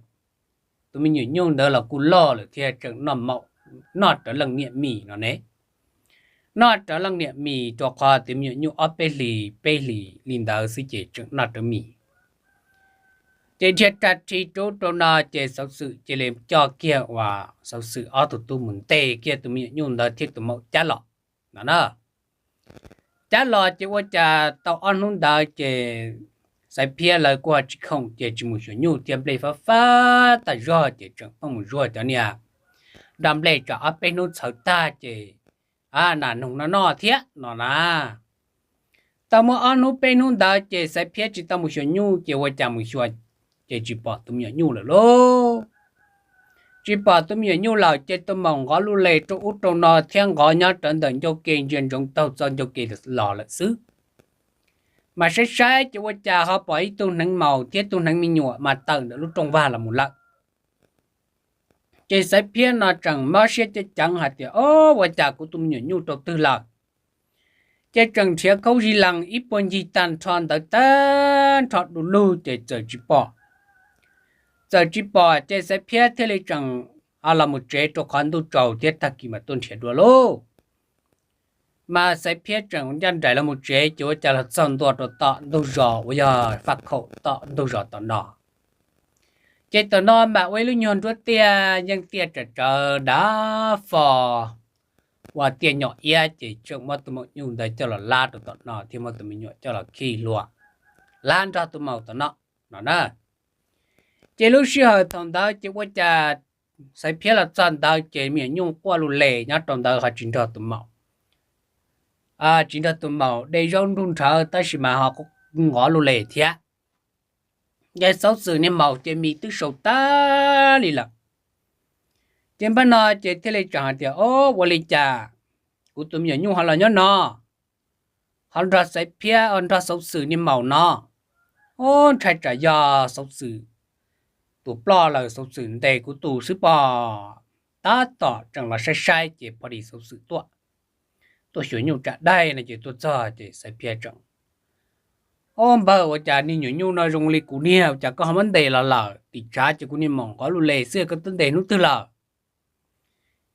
tus me nyuam nyuj ntawd los kuj loj lawm thiab tseem noj rawv leej niam mis no ne. Noj rawv leej niam mis rau qhov tias me nyuam nyuj ob peb hlis peb hlis li ntawd xwb ces tseem noj rawv mis. Ces dhia rag rhis rau ub rau no ces Xauv Xwm cia li coj kiag uas Xauv Xwm ob tug tub mus ntes kiag tus me nyuam nyuj ntawd thiab tus maum cab los no na. Cab los ces ua cas tau ob hnub ntawd ces Xaiv Phiab lawv kuj ho tsis khoom ces tsis mus xyuas nyuj thiab, nplej fab fab tag zog ces tseem pheej mus zuag cov niag nroj nplej tsam ob peb hnub txhawv tag ces nas noog noj noj thiab no na. Tau muaj ob hnub peb hnub ntawd ces Xaiv Phiab tsis tau mus xyuas nyuj ces ua cas mus xyuas ces tsis pom tus me nyuam nyuj lawm lauj. Tsis pom tus me nyuam nyuj lawm ces tus maum nqov lub les rau ub rau no thiab nqov nyob rawv ntawm ncauj ke ntsia ntsoov taug txoj ncauj ke los lawm xwb. Mas saib saib ces ua cas ho pom ib tug hneev maum thiab tug hneev me nyuam mas tawm ntawm lub rooj vag los mus lawm. Ces Xaiv Phiab no tseem mob siab ceev ceev hais tias o, ua cas kuv tus me nyuam nyuj rau twg lawm. Ces tseem nrhiav khaub zig lees ib puag ncig tag nrho ntawd tag nrho du lug ces txawm tsis pom. Txawm tsis pom ces Xaiv Phiab thiaj li tseem los mus tsev rau qhov ntuj tsaus thiab tag kis mam tuaj nrhiav dua lauj. Mas Xaiv Phiab tseem ncaj nraim los mus tsev ces ua cas los txog ntua rau tom ntug zos uas yog faj khaum tom ntug zos tom no. Ces tom no mas ua ib lub nyuag nruab tiaj yeej tiaj tsam tsawv dav fo uas tiaj nyom iab ces tseem muab tus maum nyuj ntawd coj los lab rau tom no thiab muab tus me nyuam coj los khi hlua lab nrog tus maum tom no no na. Ces lub sij hawm thaum ntawd ces ua cas Xaiv Phiab los txog ntawd ces me nyuam nyuj quaj lus les nyob rau ntawd ho tsis nrog tus maum, tsis nrog tus maum de zaub nruj nrhawv tab sis mas ho nqov lus les thiab. Ces Xauv Xwm niag maum ces mis twb sau tag li lawm. Ces npaj no ces thiaj li tseem hais tias o, ua li cas kuv tus me nyuam nyuj ho los nyob no, ho nrog Xaiv Phiab nrog Xauv Xwm niag maum no. O, ntshai tsam yog Xauv Xwm tus ploj lawm, Xauv Xwm ntes kuv tus xwb pob. Tab tom tseem los saib saib ces pom li Xauv Xwm tuaj, tuaj xyuas nyuj tsa daig no ces tuaj txog ces Xaiv Phiab tseem, Ob npawg, ua cas niag nyuam nyuj no zoo li kuv niag, ua cas koj ho muab ntes los lawm? Tim tshav ces kuv niag maum nqov lub le xwb, koj twb ntes hnub twg lawm?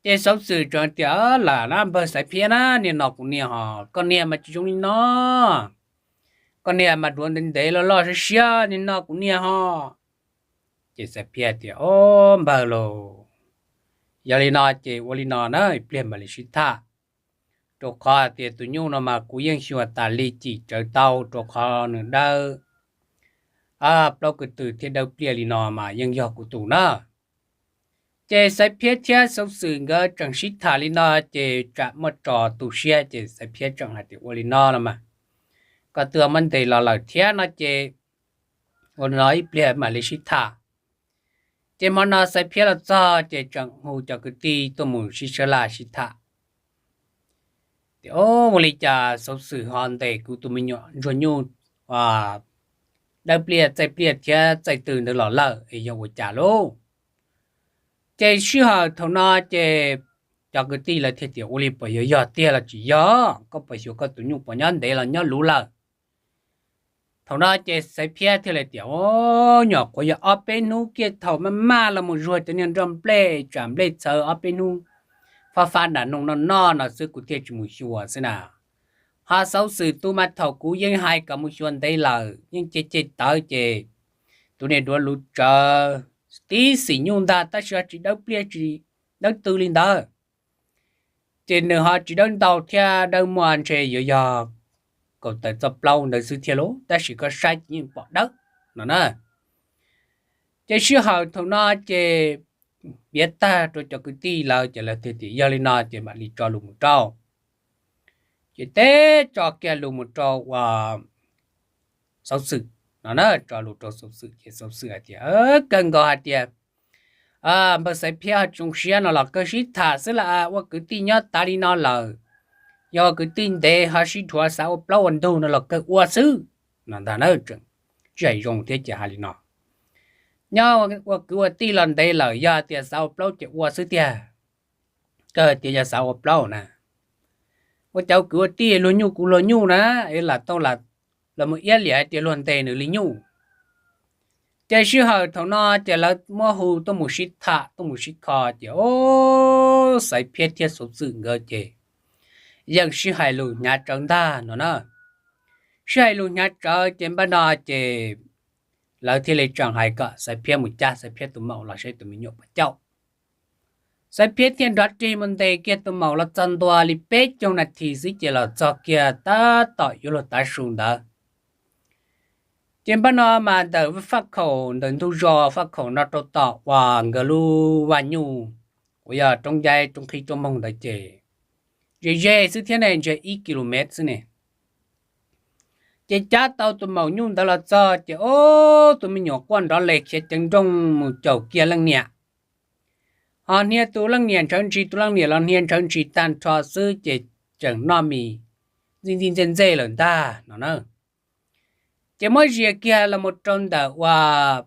Ces Xauv Xwm tseem tias, Lam na npawg Xaiv Phiab na, niag no kuv niag ho, koj niag mas tsis zoo li no, koj niag mas duav ntev ntev loj loj siab siab, niag no kuv niag ho. Ces Xaiv Phiab tias, Ob npawg lauj, yog li no ces ua li no na, ib pliag mam li sib tham, rau qhov tias tus nyuj no mas kuv yeej xyuas tas li cim tsawv tau, rau qhov nws dawb plaub ko tw thiab dawb pliaj li no mas yeej yog kuv tus na. Ces Xaiv Phiab thiab Xauv Xwm nkawd tseem sib tham li no ces tsam muaj tso tu siab ces Xaiv Phiab tseem hais tias, Ua li no los mas, koj twb muab ntes los lawm thiab no ces ua li no ib pliag mam li sib tham. Ces hmo no Xaiv Phiab los txog ces tseem hu cov kwv tij tuaj mus sib sab laj sib tham tias, Ua li cas Xauv Xwm ho ntes kuv tus me nyuam ntsuag nyuj dawb pliaj txaij pliaj thiab txaij tw ntawd los lawm es yog ua cas lauj? Ces sij hawm thaum no ces cov kwv tij lawv thiaj tias, Ua li puas yuav yog tiag los tsis yog? Koj puas xyuas koj tus nyuj puas nyob ntev los nyob luv lawm? Thaum no ces Xaiv Phiab thiaj li tias, Ob, nyuam qhuav yog ob peb hnub kiag thaum maj maj los mus zuag cov niag nroj nplej tsam nplej txhawv ob peb hnub, fab fab nram noog noj noj no xwb kuv thiaj tsis mus xyuas xwb na. Ho Xauv Xwm tus mas thaum kuv yeej hais kom mus xyuas ntev lawm, yeej ceg ceg tawv ces tus niag duav luv tsawv tib xim nyuj ntag tab sis ho tsis dawb pliaj tsis dawb tw li ntawd. Ces nws ho tsis dawb ntau thiab, dawb muaj ntshe yuav yog kaum tawm txog plaub ntawd xwb thiab lauj, tab sis koj saib ces yeej pom dawb no na. Ces sij hawm thaum no ces piav tag rau cov kwv tij lawv ces lawv thiaj tias, Yog li no ces mam li tso lus mus rau. Ces teb tso kiag lus mus rau ua Xauv Xwm no na, tso lus rau Xauv Xwm ces Xauv Xwm hais tias, Kawg nkaus hais tias npawg Xaiv Phiab ho tsis zoo siab no los kawg sib tham xwb las, ua kwv tij nyob tas li no lawm, yog ua kwv tij ntev ho sib dhuav xav ua plaub ua ntug no los kawg ua xwb no ntag na. Tsis hais zoo thiab ces hais li no, nyob ua kwv ua tij los ntev lawm, yog tias xav ua plaub ces ua xwb tiag. Kawg tias yog xav ua plaub na, ua cas ua kwv ua tij luag nyuj kuv luag nyuj na, es lam tau lam los mus iab liam hais tias luag ntes nws li nyuj. Ces sij hawm thaum no ces lawv muab hu tuaj mus sib tham tuaj mus sib kho ces, o, Xaiv Phiab thiab Xauv Xwm nkawd ces yeej sib hais lus hnyav tsawv ntag no na. Sib hais lus hnyav tsawv ces npaj no ces lawv thiaj li tseem hais kom Xaiv Phiab mus cab Xaiv Phiab tus maum los saib tus me nyuam puas caum. Xaiv Phiab thiaj nrov rig mus ntes kiag tus maum los txog ntua li peb caug nas this xwb ces los txog kiag tab tom yuav luag tav su ntawd. Ces npaj no mas ntawm faj khaum ntawm ntug zos faj khaum no rau tom uas nkawd lub vaj nyuj uas yog roob ncaib roob qhib roob moog ntawd ces ze ze xwb thiab ne, ntshe ib ki lu mev xwb ne. Ces cab tau tus maum nyuj ntawd los txog ces, o, tus me nyuam quaj nrov les khiav ceev nrooj mus caum kiag leej niam. Ho hnia tus leej niam ntshaw ntsis, tus leej niam los hnia ntshaw ntsis tag nrho xwb ces tseem noj mis ntxij ntxij ntxej ntxej lawm ntag no na. Ces muab zias kiag los mus rau ntawm uas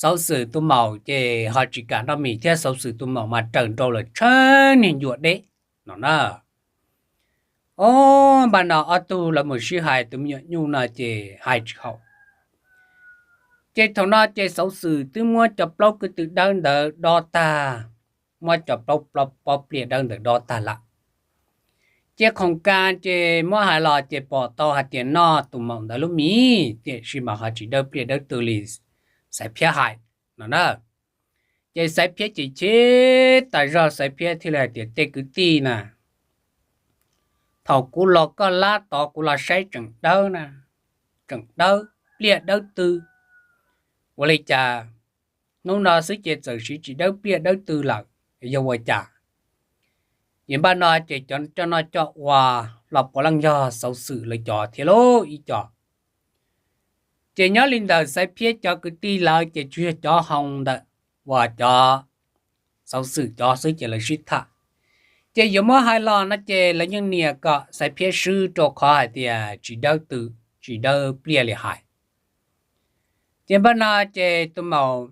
Xauv Xwm tus maum ces ho tsis kam noj mis thiab, Xauv Xwm tus maum mas raws nraud lawm tshawb niag ncua deb no na. O, npaj no ob tug lawv mus sib hais tus me nyuam nyuj no ces hais tsis haum. Ces thaum no ces Xauv Xwm twb muab cov plaub ko tw dawb ntawd dob tag, muab cov plaub pob pliaj dawb ntawd dob tag lawm. Ces khoom kas ces muab hais los ces pom tau hais tias noj tus maum ntawd lub mis, tiam sis mas ho tsis dawb pliaj dawb tw li Xaiv Phiab hais no na. Ces Xaiv Phiab ces chim tas zog, Xaiv Phiab thiaj li hais tias, Tej kwv tij na, thaum kuv los koj lab tod kuv los saib tseem dawb na, tseem dawb pliaj dawb tw. Ua li cas hnub no xwb ces txawm siv tsis dawb pliaj dawb tw lawm, yog ua cas? Ces npaj no ces cov coj noj coj ua los puav leej yog Xauv Xwm lawv cov thiab lauj ib co. Ces nyob li ntawm Xaiv Phiab cov kwv tij lawv ces tsuas yog cov hoo ntawm uas cov Xauv Xwm cov xwb ces lawv sib tham. Ces yuav muab hais los no ces lawv yeej nias kom Xaiv Phiab swb rau qhov hais tias tsis dawb tw, tsis dawb pliaj li hais. Ces npaj no ces tus maum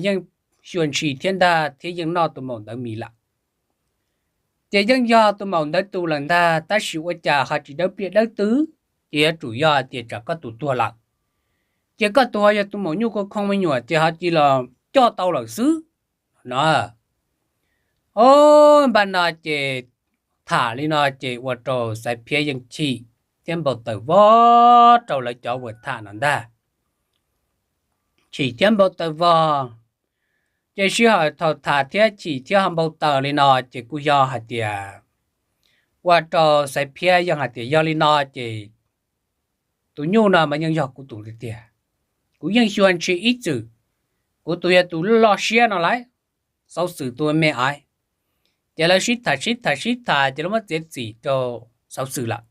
yeej xyuas ntshis thiab ntag thiab yeej noj tus maum ntawd mis lawm. Ces yeej yog tus maum ntawd tus lawm ntag, tab sis ua cas ho tsis dawb pliaj dawb twg, ces yuav tsum yog hais tias tsam koj tus tuag lawm, ces koj tus ho yog tus maum nyuj khoo khoo me nyuam ces ho cia los coj tau lawm xwb no. Ob, npaj no ces tham li no ces ua rau Xaiv Phiab yeej chim thiab npau taws vog rau lawv cov uas tham no ntag. Chim thiab npau taws vog, ces sij hawm thaum tham thiab chim thiab ho npau taws li no ces kuj yog hais tias ua rau Xaiv Phiab yeej hais tias yog li no ces tus nyuj no mas yeej yog kuv tus tiag tiag. Kuv yeej xyuas ntshis ib txwm, kuv tus yog tus loj siab no lauj, Xauv Xwm tus me aiv. Ces lawv sib tham sib tham sib tham ces lawv muab txiav txim rau Xauv Xwm lawm,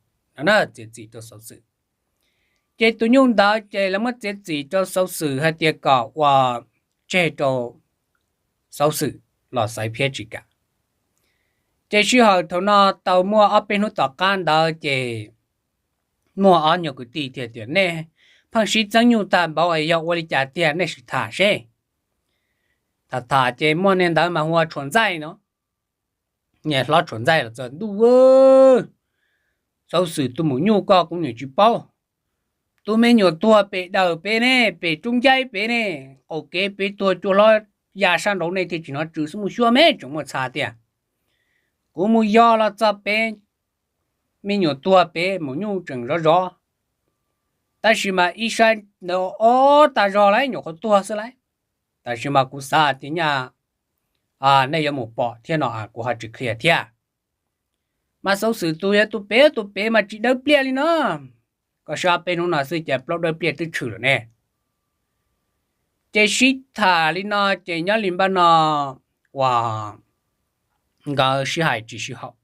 txiav txim rau Xauv Xwm. Ces tus nyuj ntawd ces lawv muab txiav txim rau Xauv Xwm hais tias kom ua tseg rau Xauv Xwm los Xaiv Phiab tsis kam. Ces sij hawm thaum no tau muaj ob peb hnub tom qab ntawd ces muaj ob nyuag kwv tij thiaj tias nej pheej sib txeeb nyuj tag npaum es yog ua li cas tiag nej sim tham seb. Tham tham ces muaj niag ntawd mas hu ua Tshuam Ntxaij no. Niag hlob Tshuam Ntxaij los txog, ntuj, Xauv Xwm tus maum nyuj ko kuv niam tsis paub. Tus me nyuam tuag pem dawm peb ne, pem roob ncaib peb ne, qaum kev peb tuag cua hlob ya sab nraud nej thiaj tsis hnov tsw xwb, mus xyuas me tseem muaj txha tiag. Kuv mus yog los txog peb, me nyuam tuag pem maum nyuj tseem zov zov, tab sis mas ib sab ntawd ob tag zog lauj, nyuam qhuav tuag xwb lauj. Tab sis mas kuv xav tias nyaj nej yuav mus pom thiab no kuv ho tsis qhia thiab. Mas Xauv Xwm tus yog tus pem tus pem mas tsis dawb pliaj li no. Koj saib peb hnub no xwb ces plaub dawb pliaj twb tshwm lawm ne. Ces sib tham li no ces nyob li npaj no uas nkawd sib hais tsis sib haum,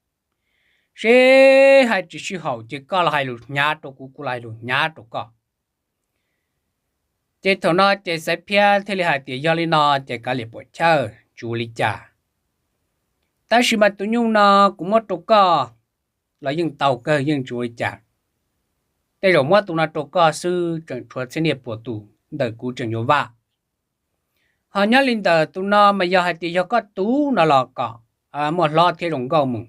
sib hais tsis sib haum ces koj los hais lus hnyav rau kuv, kuv los hais lus hnyav rau koj. Ces thaum no ces Xaiv Phiab thiaj li hais tias yog li no ces kav liam puam chawj tsis ua li cas, tab sis mas tus nyuj no kuv muab rau koj los yeej tau kawg, yeej tsis ua li cas. Tej zaum muab tus no rau koj xwb tseem tshuav txhiab niaj puas tus ntawm kuv tseem yuav vaj. Ho nyob li ntawm tus no mas yog hais tias yog koj tus no los kom muaj hlob thiab zoo nkauj mus,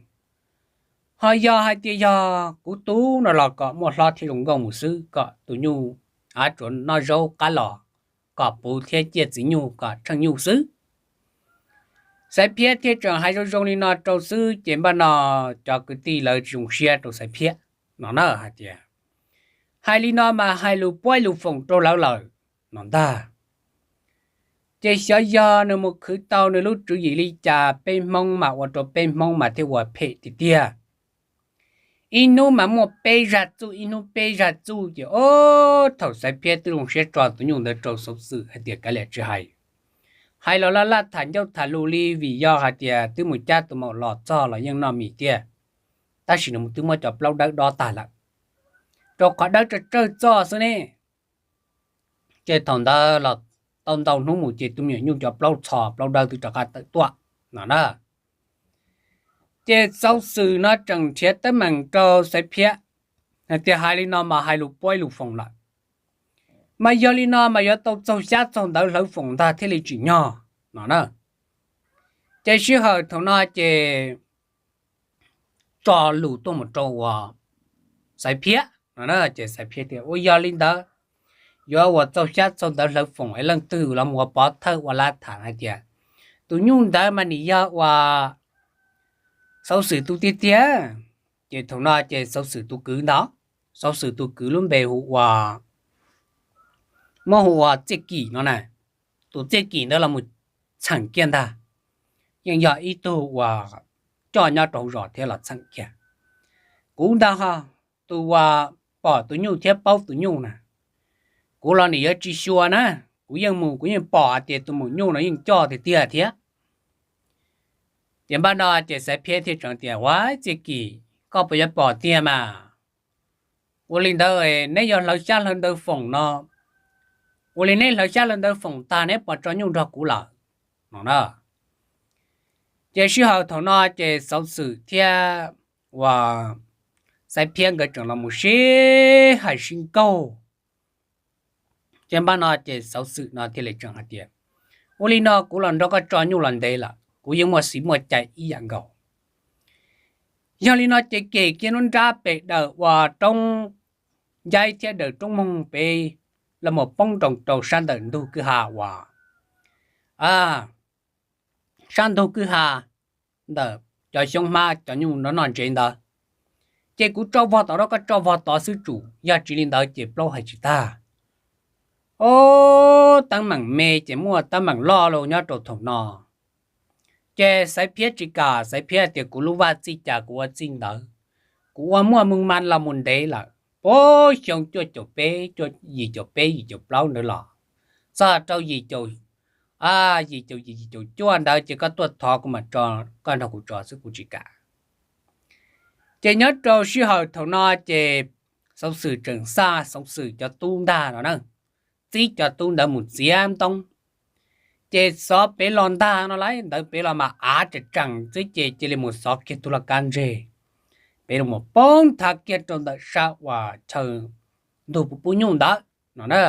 ho yog hais tias yog kuv tus no los kom muaj hlob thiab zoo nkauj mus xwb, kom tus nyuj av tsuas noj zaub qab los kom puv thiab ciaj txiv nyuj kom tsheej nyuj xwb. Xaiv Phiab thiaj tseem hais zoo zoo li no rau xwb ces npaj no cov kwv tij lawv tsis zoo siab rau Xaiv Phiab no na hais tias hais li no mas hais lus puab lus foom rau lawv lawm no ntag. Ces xyov yog nws mus khwv tau nws lub tswv yim li cas, peb Hmoob mas ua rau peb Hmoob mas thiaj ua phem tiag tiag. Ib hnub mas muaj peb zaj txuj, ib hnub peb zaj txuj ces ob thaum Xaiv Phiab twb zoo siab tso tus nyuj ntawd rau Xauv Xwm hais tias kav liam tsis hais. Hais los laj laj tham ncauj tham lus li vim yog hais tias twb mus cab tus maum los txog los yeej noj mis tiag, tab sis nws twb muab cov plaub dawb dob tag lawm, rau qhov dawb tsawg tsawg txoj xwb ne. Ces thaum ntawd los tau ntau hnub mus ces tus me nyuam nyuj cov plaub txhos plaub dawb twb rov qab tawm tuaj no na. Ces Xauv Xwm no tseem nrhiav teeb meem rau Xaiv Phiab hais tias hais li no mas hais lus puab ib lus foom lawm, mas yog li no mas yuav tau txaug xyab txaug ntawv hlawv foom ntag thiaj li tsim nyog no na. Ces sij hawm thaum no ces tso lus tuaj mus rau uas Xaiv Phiab no na, ces Xaiv Phiab tias ua yog li ntawd yuav ua txaug xyab txaug ntawv hlawv foom es leej twg los mus ua pov thawj ua lav tham hais tias tus nyuj ntawd mas nim yog uas Xauv Xwm tus tiag tiag. Ces thaum no ces Xauv Xwm tus kwv ntawd, Xauv Xwm tus kwv lub npe hu ua, muab hu ua Txiaj Kim no na. Tus Txiaj Kim ntawd los mus txheem kiag ntag, yeej yog ib tug uas coj nyob rau hauv zos thiab los txheem kiag. Kuv ntag ho, tus uas pom tus nyuj thiab paub tus nyuj na, kuv los nim yuav tsis xyuas na. Kuv yeej mus kuv yeej pom hais tias tus maum nyuj no yeej coj tiag tiag thiab. Ces npaj no ces Xaiv Phiab thiaj tseem tias ua Txiaj Kim, koj puas yuav pom tiag mas? Ua li ntawd neb yuav hlawv xyab hlawv ntawv foom no, ua li neb hlawv xyab hlawv ntawv foom tag neb puas tso nyuj nrog kuv lawm no na. Ces sij hawm thaum no ces Xauv Xwm thiab uas Xaiv Phiab nkawd tseem los mus sib hais sib nkaug Ces npaj no ces Xauv Xwm no thiaj li tseem hais tias, ua li no kuv los nrog koj tso nyuj los ntev lawm, kuv yeej muaj txiv muaj cai ib yam nkaus. Yog li no ces kem kiag nruab nrab pem daws ua roob ncaib thiab daws roob moog pem los mus poob nroos rau sab ntawm ntug kwj ha uas, sab ntug kwj ha ntawm cov xyoob hmab cov nyuj nrov noj ntsev ntawd, ces kuv tso vog tom no koj tso vog tod xwb tsum, yog tsis li ntawd ces plaub hais tsis tag. Ob, teeb meem me ces muaj teeb meem loj los nyob rau thaum no. Ces Xaiv Phiab tsis kam, Xaiv Phiab tias kuv lub vaj txij cas kuv ua txij ntawd, kuv ua muaj moog ma los mus ntev lawm, puag xyoo cuaj caum peb, yim caum peb yim caum plaub ntawd los txog rau yim caum, yim caum yim yim caum cuaj ntawd ces koj tuaj thov kuv mas tso, koj nrog kuv tso xwb kuv tsis kam. Ces nyob rau sij hawm thaum no ces Xauv Xwm tseem xa Xauv Xwm cov tub ntag no na, txib cov tub ntawd mus txiav ntoo. Ces xov pem los ntag no lauj, ntawd pem los mas av tseem tseem xwb ces cia li mus xov kiag tus laj kab ntseg, pem los mus poob thav kiag rau ntawm sab uas chaw ntug pub pub nyuj ntawd no na.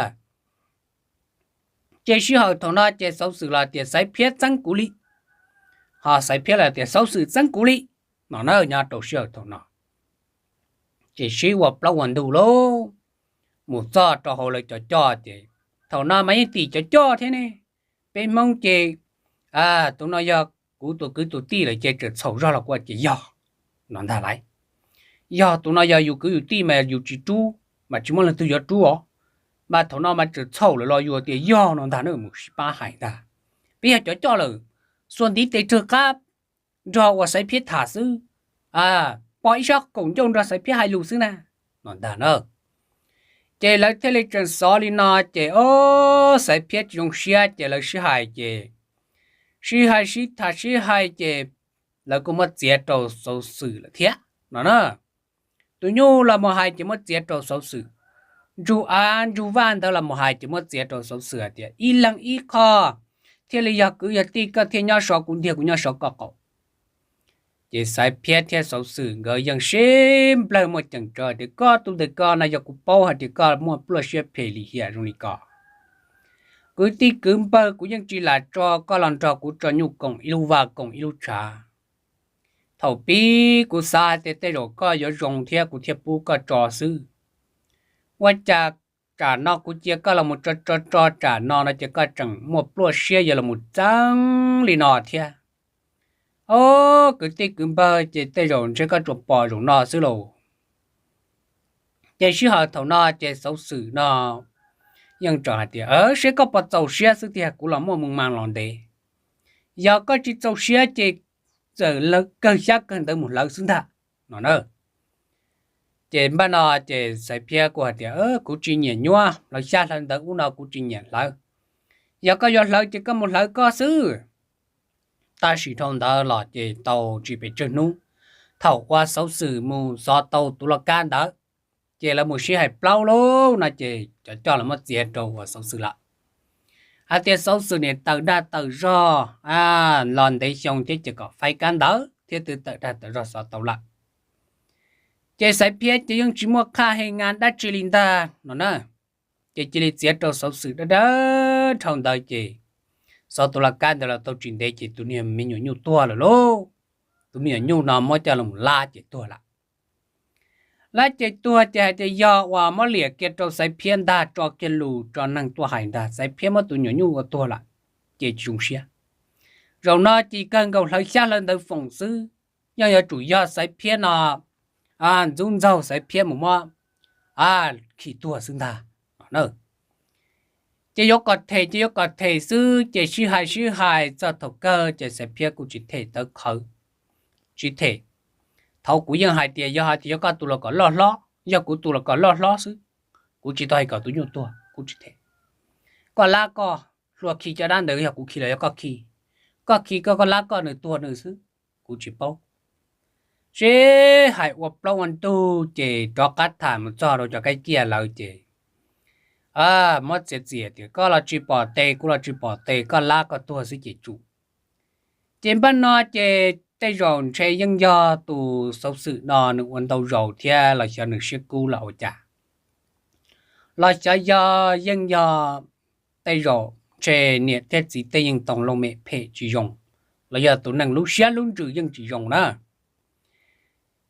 Ces sij hawm thaum no ces Xauv Xwm los tias Xaiv Phiab txeeb kuv li, ho Xaiv Phiab los tias Xauv Xwm txeeb kuv li no na. Nyob rau sij hawm thaum no ces sib ua plaub ua ntug lauj, mus txog rau hauv lawv cov coj ces thaum no mas yeej tim cov coj thiab ne. Peb Hmoob ces tus no yog kuv tus kwv tus tij lawm ces txawm txhaum zog los kuv tias yog no ntag lauj. Yog tus no yog yus kwv yus tij mas yus tsis rub mas tsis muaj leej twg yuav rub os. Mas thaum no mas txawm txhaum lawm los yus tias yog no ntag na, mus sib pab hais ntag. Peb yog cov coj lawm, xuas ntiv tes rwg qab nrog uas Xaiv Phiab tham xwb, pom ib sab kaum ncauj nrog Xaiv Phiab hais lus xwb na no ntag na. Ces lawv thiaj li tseem xov li no ces ob, Xaiv Phiab tsis zoo siab ces lawv sib hais ces sib hais sib tham sib hais ces lawv kuj muab txiav rau Xauv Xwm lawm thiab no na. Tus nyuj los mus hais ces muab txiav rau Xauv Xwm, ntsug av ntsug vaj ntawd los mus hais ces muab txiav rau Xauv Xwm hais tias ib leeg ib qho, thiaj li yog kwv yog tij, koj thiaj nyob sov kuv ntiag kuv nyob sov koj qaum. Ces Xaiv Phiab thiab Xauv Xwm nkawd yeej sib nplawg muaj ceem tsawv tias koj tus ntawm ko no yog kuv paub hais tias koj muaj pluaj siab phem lim hiam zoo li ko. Kwv tij kwv npawg kuv yeej tsis lam tso koj los nrog kuv tso nyuj koom ib lub vaj koom ib lub tshav. Thaum pib kuv xav hais tias tej zaum koj yuav zoo thiab kuv thiaj pub koj tso xwb. Ua cas tsam no kuv cia koj los mus tso tso tso tsam no no ces koj tseem muaj pluaj siab yuav los mus txeeb li no thiab. Ob, kwv tij kwv npawg ces tej zaum ntshe koj tsuas pom zaum no xwb lauj. Ces sij hawm thaum no ces Xauv Xwm no yeej tseem hais tias seb koj puas txaus siab xwb tiag, kuv los muaj moos mas los ntev. Yog koj tsis txaus siab ces txawm kawg xyab kawg ntawv mus hlawv xwb ntag no na. Ces npaj no ces Xaiv Phiab kuj hais tias kuv tsis nyiam nyuab hlawv xyab hlawv ntawv ub no, kuv tsis nyiam hlawv. Yog koj yuav hlawv ces koj mus hlawv koj xwb. Tab sis dhau ntawd los ces tau tsis pes tsawg hnub, thaum uas Xauv Xwm mus xov tau tus laj kab ntawd, ces lawv mus sib hais plaub lub no ces cov coj los muab txiav rau uas Xauv Xwm lawm. Hais tias Xauv Xwm niam tawm dag tawm zog los ntev xyoo thiab ces kom faib kab ntawd thiab twb tawm dag tawm zog xov tau lawm. Ces Xaiv Phiab ces yeej tsis muaj qhaj he ngas dab tsi li ntag no na. Ces cia li txiav rau Xauv Xwm dawb dawb dhau ntawd ces xov tus laj kab ntawd los tau tsis ntev ces tus niag me nyuam nyuj tuag lawm lauj. Tus me nyuam nyuj no muab coj los lab ces tuag lawm. Lab ces tuag ces hais tias yog uas muab liam kiag rau Xaiv Phiab ntag, tso kiag lus tso neeg tuaj hais ntag, Xaiv Phiab muab tus nyuam nyuj ua tuag lawm, ces tsis zoo siab. Zaum no ces kawg nkaus hlawv xyab hlawv ntawv foom xwb, yeej yuav tsum yog Xaiv Phiab no ntxub ntxaug Xaiv Phiab mus muab khi tuag xwb ntag. Ces yuav kom them ces yuav kom them xwb ces sib hais sib hais txog thaum kawg ces Xaiv Phiab kuj tsis them tawv qhawv, tsis them. Thaum kuv yeej hais tias yog hais tias yog koj tus los kom loj hlob, yog kuv tus los kom loj hlob xwb, kuv tsis tau hais kom tus nyuj tuag, kuv tsis them. Koj lab koj, hlua khi cov dab ntawd yog kuv khi los yog koj khi, koj khi koj, koj lab koj nws tuag nws xwb, kuv tsis paub. Sib hais ua plaub ua ntug ces rov qab tham mus txog rau cov kab ciaj lawm ces muab txiav txim tias koj los tsis pom tes kuv los tsis pom tes, koj lab koj tuag xwb ces tsum. Ces npaj no ces tej zaum ntshe yeej yog tus Xauv Xwm no nws ua ntau zaus thiab los xyov nws siab kub los ua cas, los xyov yog yeej yog tej zaum ntshe niam thiab txiv tej yeej tau loo mem phem tsis zoo, los yog tus neeg lub siab lub ntsws yeej tsis zoo na.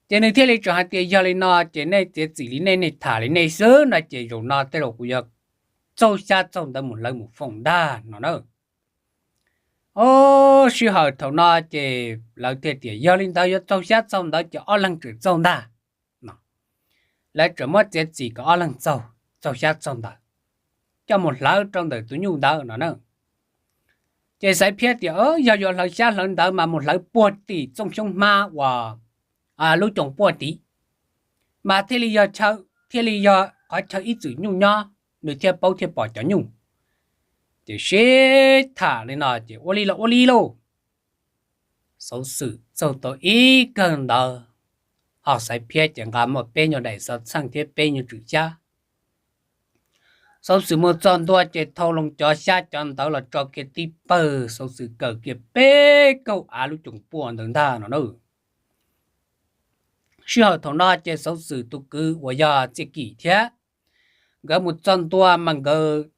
Ces nws thiaj li tseem hais tias yog li no ces nej txiav txim li nej, nej tham li nej xwb no ces zaum no tej zaum kuv yuav txaug xyab txaug ntawv mus hlawv mus foom ntag no na. Ob sij hawm thaum no ces lawv thiaj tias yog li ntawd yuav txaug xyab txaug ntawv ces ob leeg tseem txaug ntag. Lawv tseem muab txiav txim kom ob leeg txaug, txaug xyab txaug ntawv, coj mus hlawv rau ntawm tus nyuj ntawd no na. Ces Xaiv Phiab tias yog yuav hlawv xyab hlawv ntawv mas mus hlawv puag tim txooj xyoob hmab uas lub coos puaj tid, mas thiaj li yog chaw, thiaj li yog qhov chaw ib txwm nyuj nyob, nws thiaj paub thiaj pom cov nyuj. Ces sib tham li no ces ua li los ua li lauj. Xauv Xwm txaug tau ib kawm ntawv, ho Xaiv Phiab ces nqa muaj peb nyuag daim xov txheej thiab peb nyuag tswm xyab. Xauv Xwm mus txog ntua ces thau loo cov xyab cov ntawv los tso kiag tib pawg, Xauv Xwm kawm kiag peb kaug av lub coos puaj ntawd ntag no na. Sij hawm thaum no ces Xauv Xwm tus kwv uas yog Txiaj Kim thiab nkawd mus txog ntua mas nkawd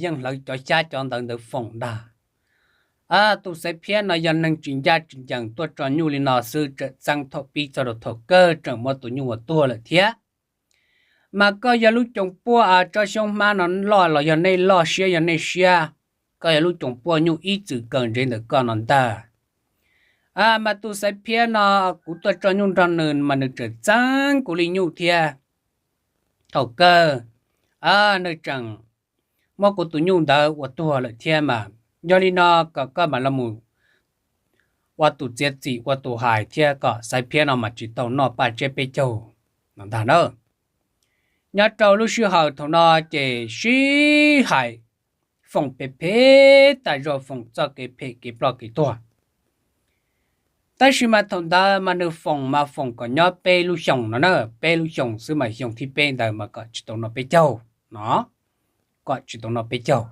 yeej hlawv cov xyab cov ntawv ntawd foom ntag. Tus Xaiv Phiab no yog neeg tsis ncaj tsis ncees, tuaj tso nyuj li no xwb tseem txeeb thaum pib txog rau thaum kawg tseem muab tus nyuj ua tuag lawm thiab. Mas koj yog lub coos puaj tsob xyoob hmab no loj los yog nej loj, siab yog nej siab, koj yog lub coos puaj, nyuj ib txwm kawm ntsev ntawm koj no ntag. Mas tus Xaiv Phiab no kuv tuaj tso nyuj nrog nws mas nws tseem txeeb kuv li nyuj thiab. Thaum kawg nws tseem muab kuv tus nyuj ntawd ua tuag lawm thiab mas yog li no kom koj mam los mus ua tus txiav txim ua tus hais thiab kom Xaiv Phiab no mas tsis tau noj paj tsiab peb caug no ntag na. Nyob rau lub sij hawm thaum no ces sib hais foom phem phem tas zog, foom txoj kev phem kev ploj kev tuag. Tab sis mas thaum ntawd mas nws foom mas foom kom nyob peb lub xyoos no na, peb lub xyoos xwb mas xyoo thib peb ntawd mas kom tsis tau noj peb caug no, kom tsis tau noj peb caug.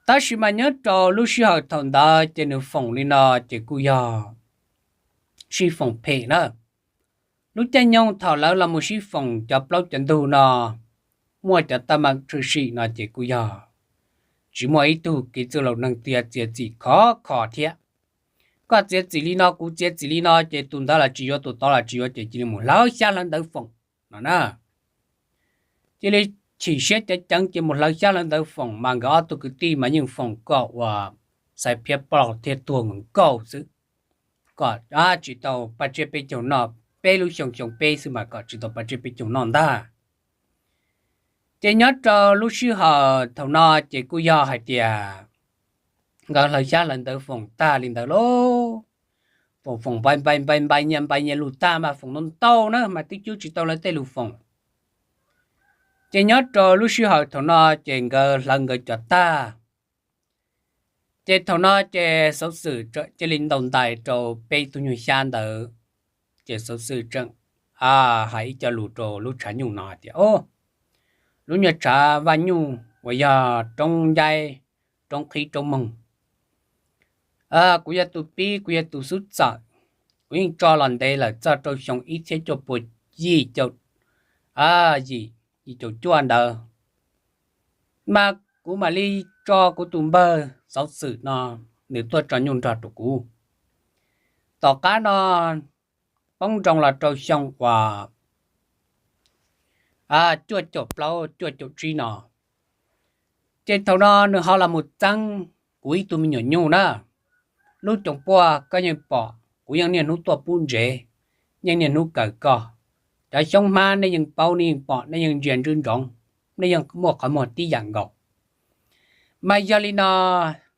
Tab sis mas nyob rau lub sij hawm thaum ntawd ces nws foom li no ces kuj yog sib foom phem na. Lub caij nyoog thaum lawv los mus sib foom cov plaub cov ntug no, muaj cov taj meem tshwm sim no ces kuj yog tsis muaj ib tug kev txwj laus neeg tias txiav txim khov kho thiab. Koj txiav txim li no, kuv txiav txim li no ces tus ntawd los tsis yuav, tus tod los tsis yuav ces cia li mus hlawv xyab hlawv ntawv foom no na. Cia li chim siab ceev ceev ces mus hlawv xyab hlawv ntawv foom mas nkawd ob tug kwv tij mas yeej foom kom uas Xaiv Phiab ploj thiab tuag nkaus xwb, kom tsis tau paj tsiab peb caug noj, peb lub xyoo xyoo peb xwb mas kom tsis tau paj tsiab peb caug noj ntag. Ces nyob rau lub sij hawm thaum no ces kuj yog hais tias nkawd hlawv xyab hlawv ntawv foom tag li ntawd lauj, foom foom npai npai npai npai nyias npai nyias lus tag mas foom ntau ntau na mas twb cub tsis tau lawv tej lus foom. Ces nyob rau lub sij hawm thaum no ces nkawd hlawv nkawd cov tag, ces thaum no ces Xauv Xwm tseem cia li ntaus ntais rau peb tug nyuag xyab ntawd. Ces Xauv Xwm tseem hais ib co lus rau lub tshav nyuj no hais tias, lub nyuag tshav vaj nyuj uas yog roob ncaib, roob qhib roob moog, kuv yog tus pib, kuv yog tus xub txawm, kuv yeej tso los ntev lawm txog rau xyoo ib txhiab cuaj pua yim caum, yim, yim caum cuaj ntawd, mas kuv mam li tso kuv tus npawg Xauv Xwm no, nws tuaj tso nyuj nrog rau kuv. Tom qab no poob nroo los rau xyoo uas cuaj caum plaub cuaj caum tsib no, ces thaum no nws ho los mus txeeb kuv ib tug me nyuam nyuj na. Lub coom puaj koj yeej pom, kuv yeej niaj hnub tuaj pub ntsev, yeej niaj hnub kawm koj. Cov xyoob hmab nej yeej paub, nej yeej pom, nej yeej ntsia ntswb ntsoov, nej yeej muaj qhov muag tib yam nkaus. Mas yog li no,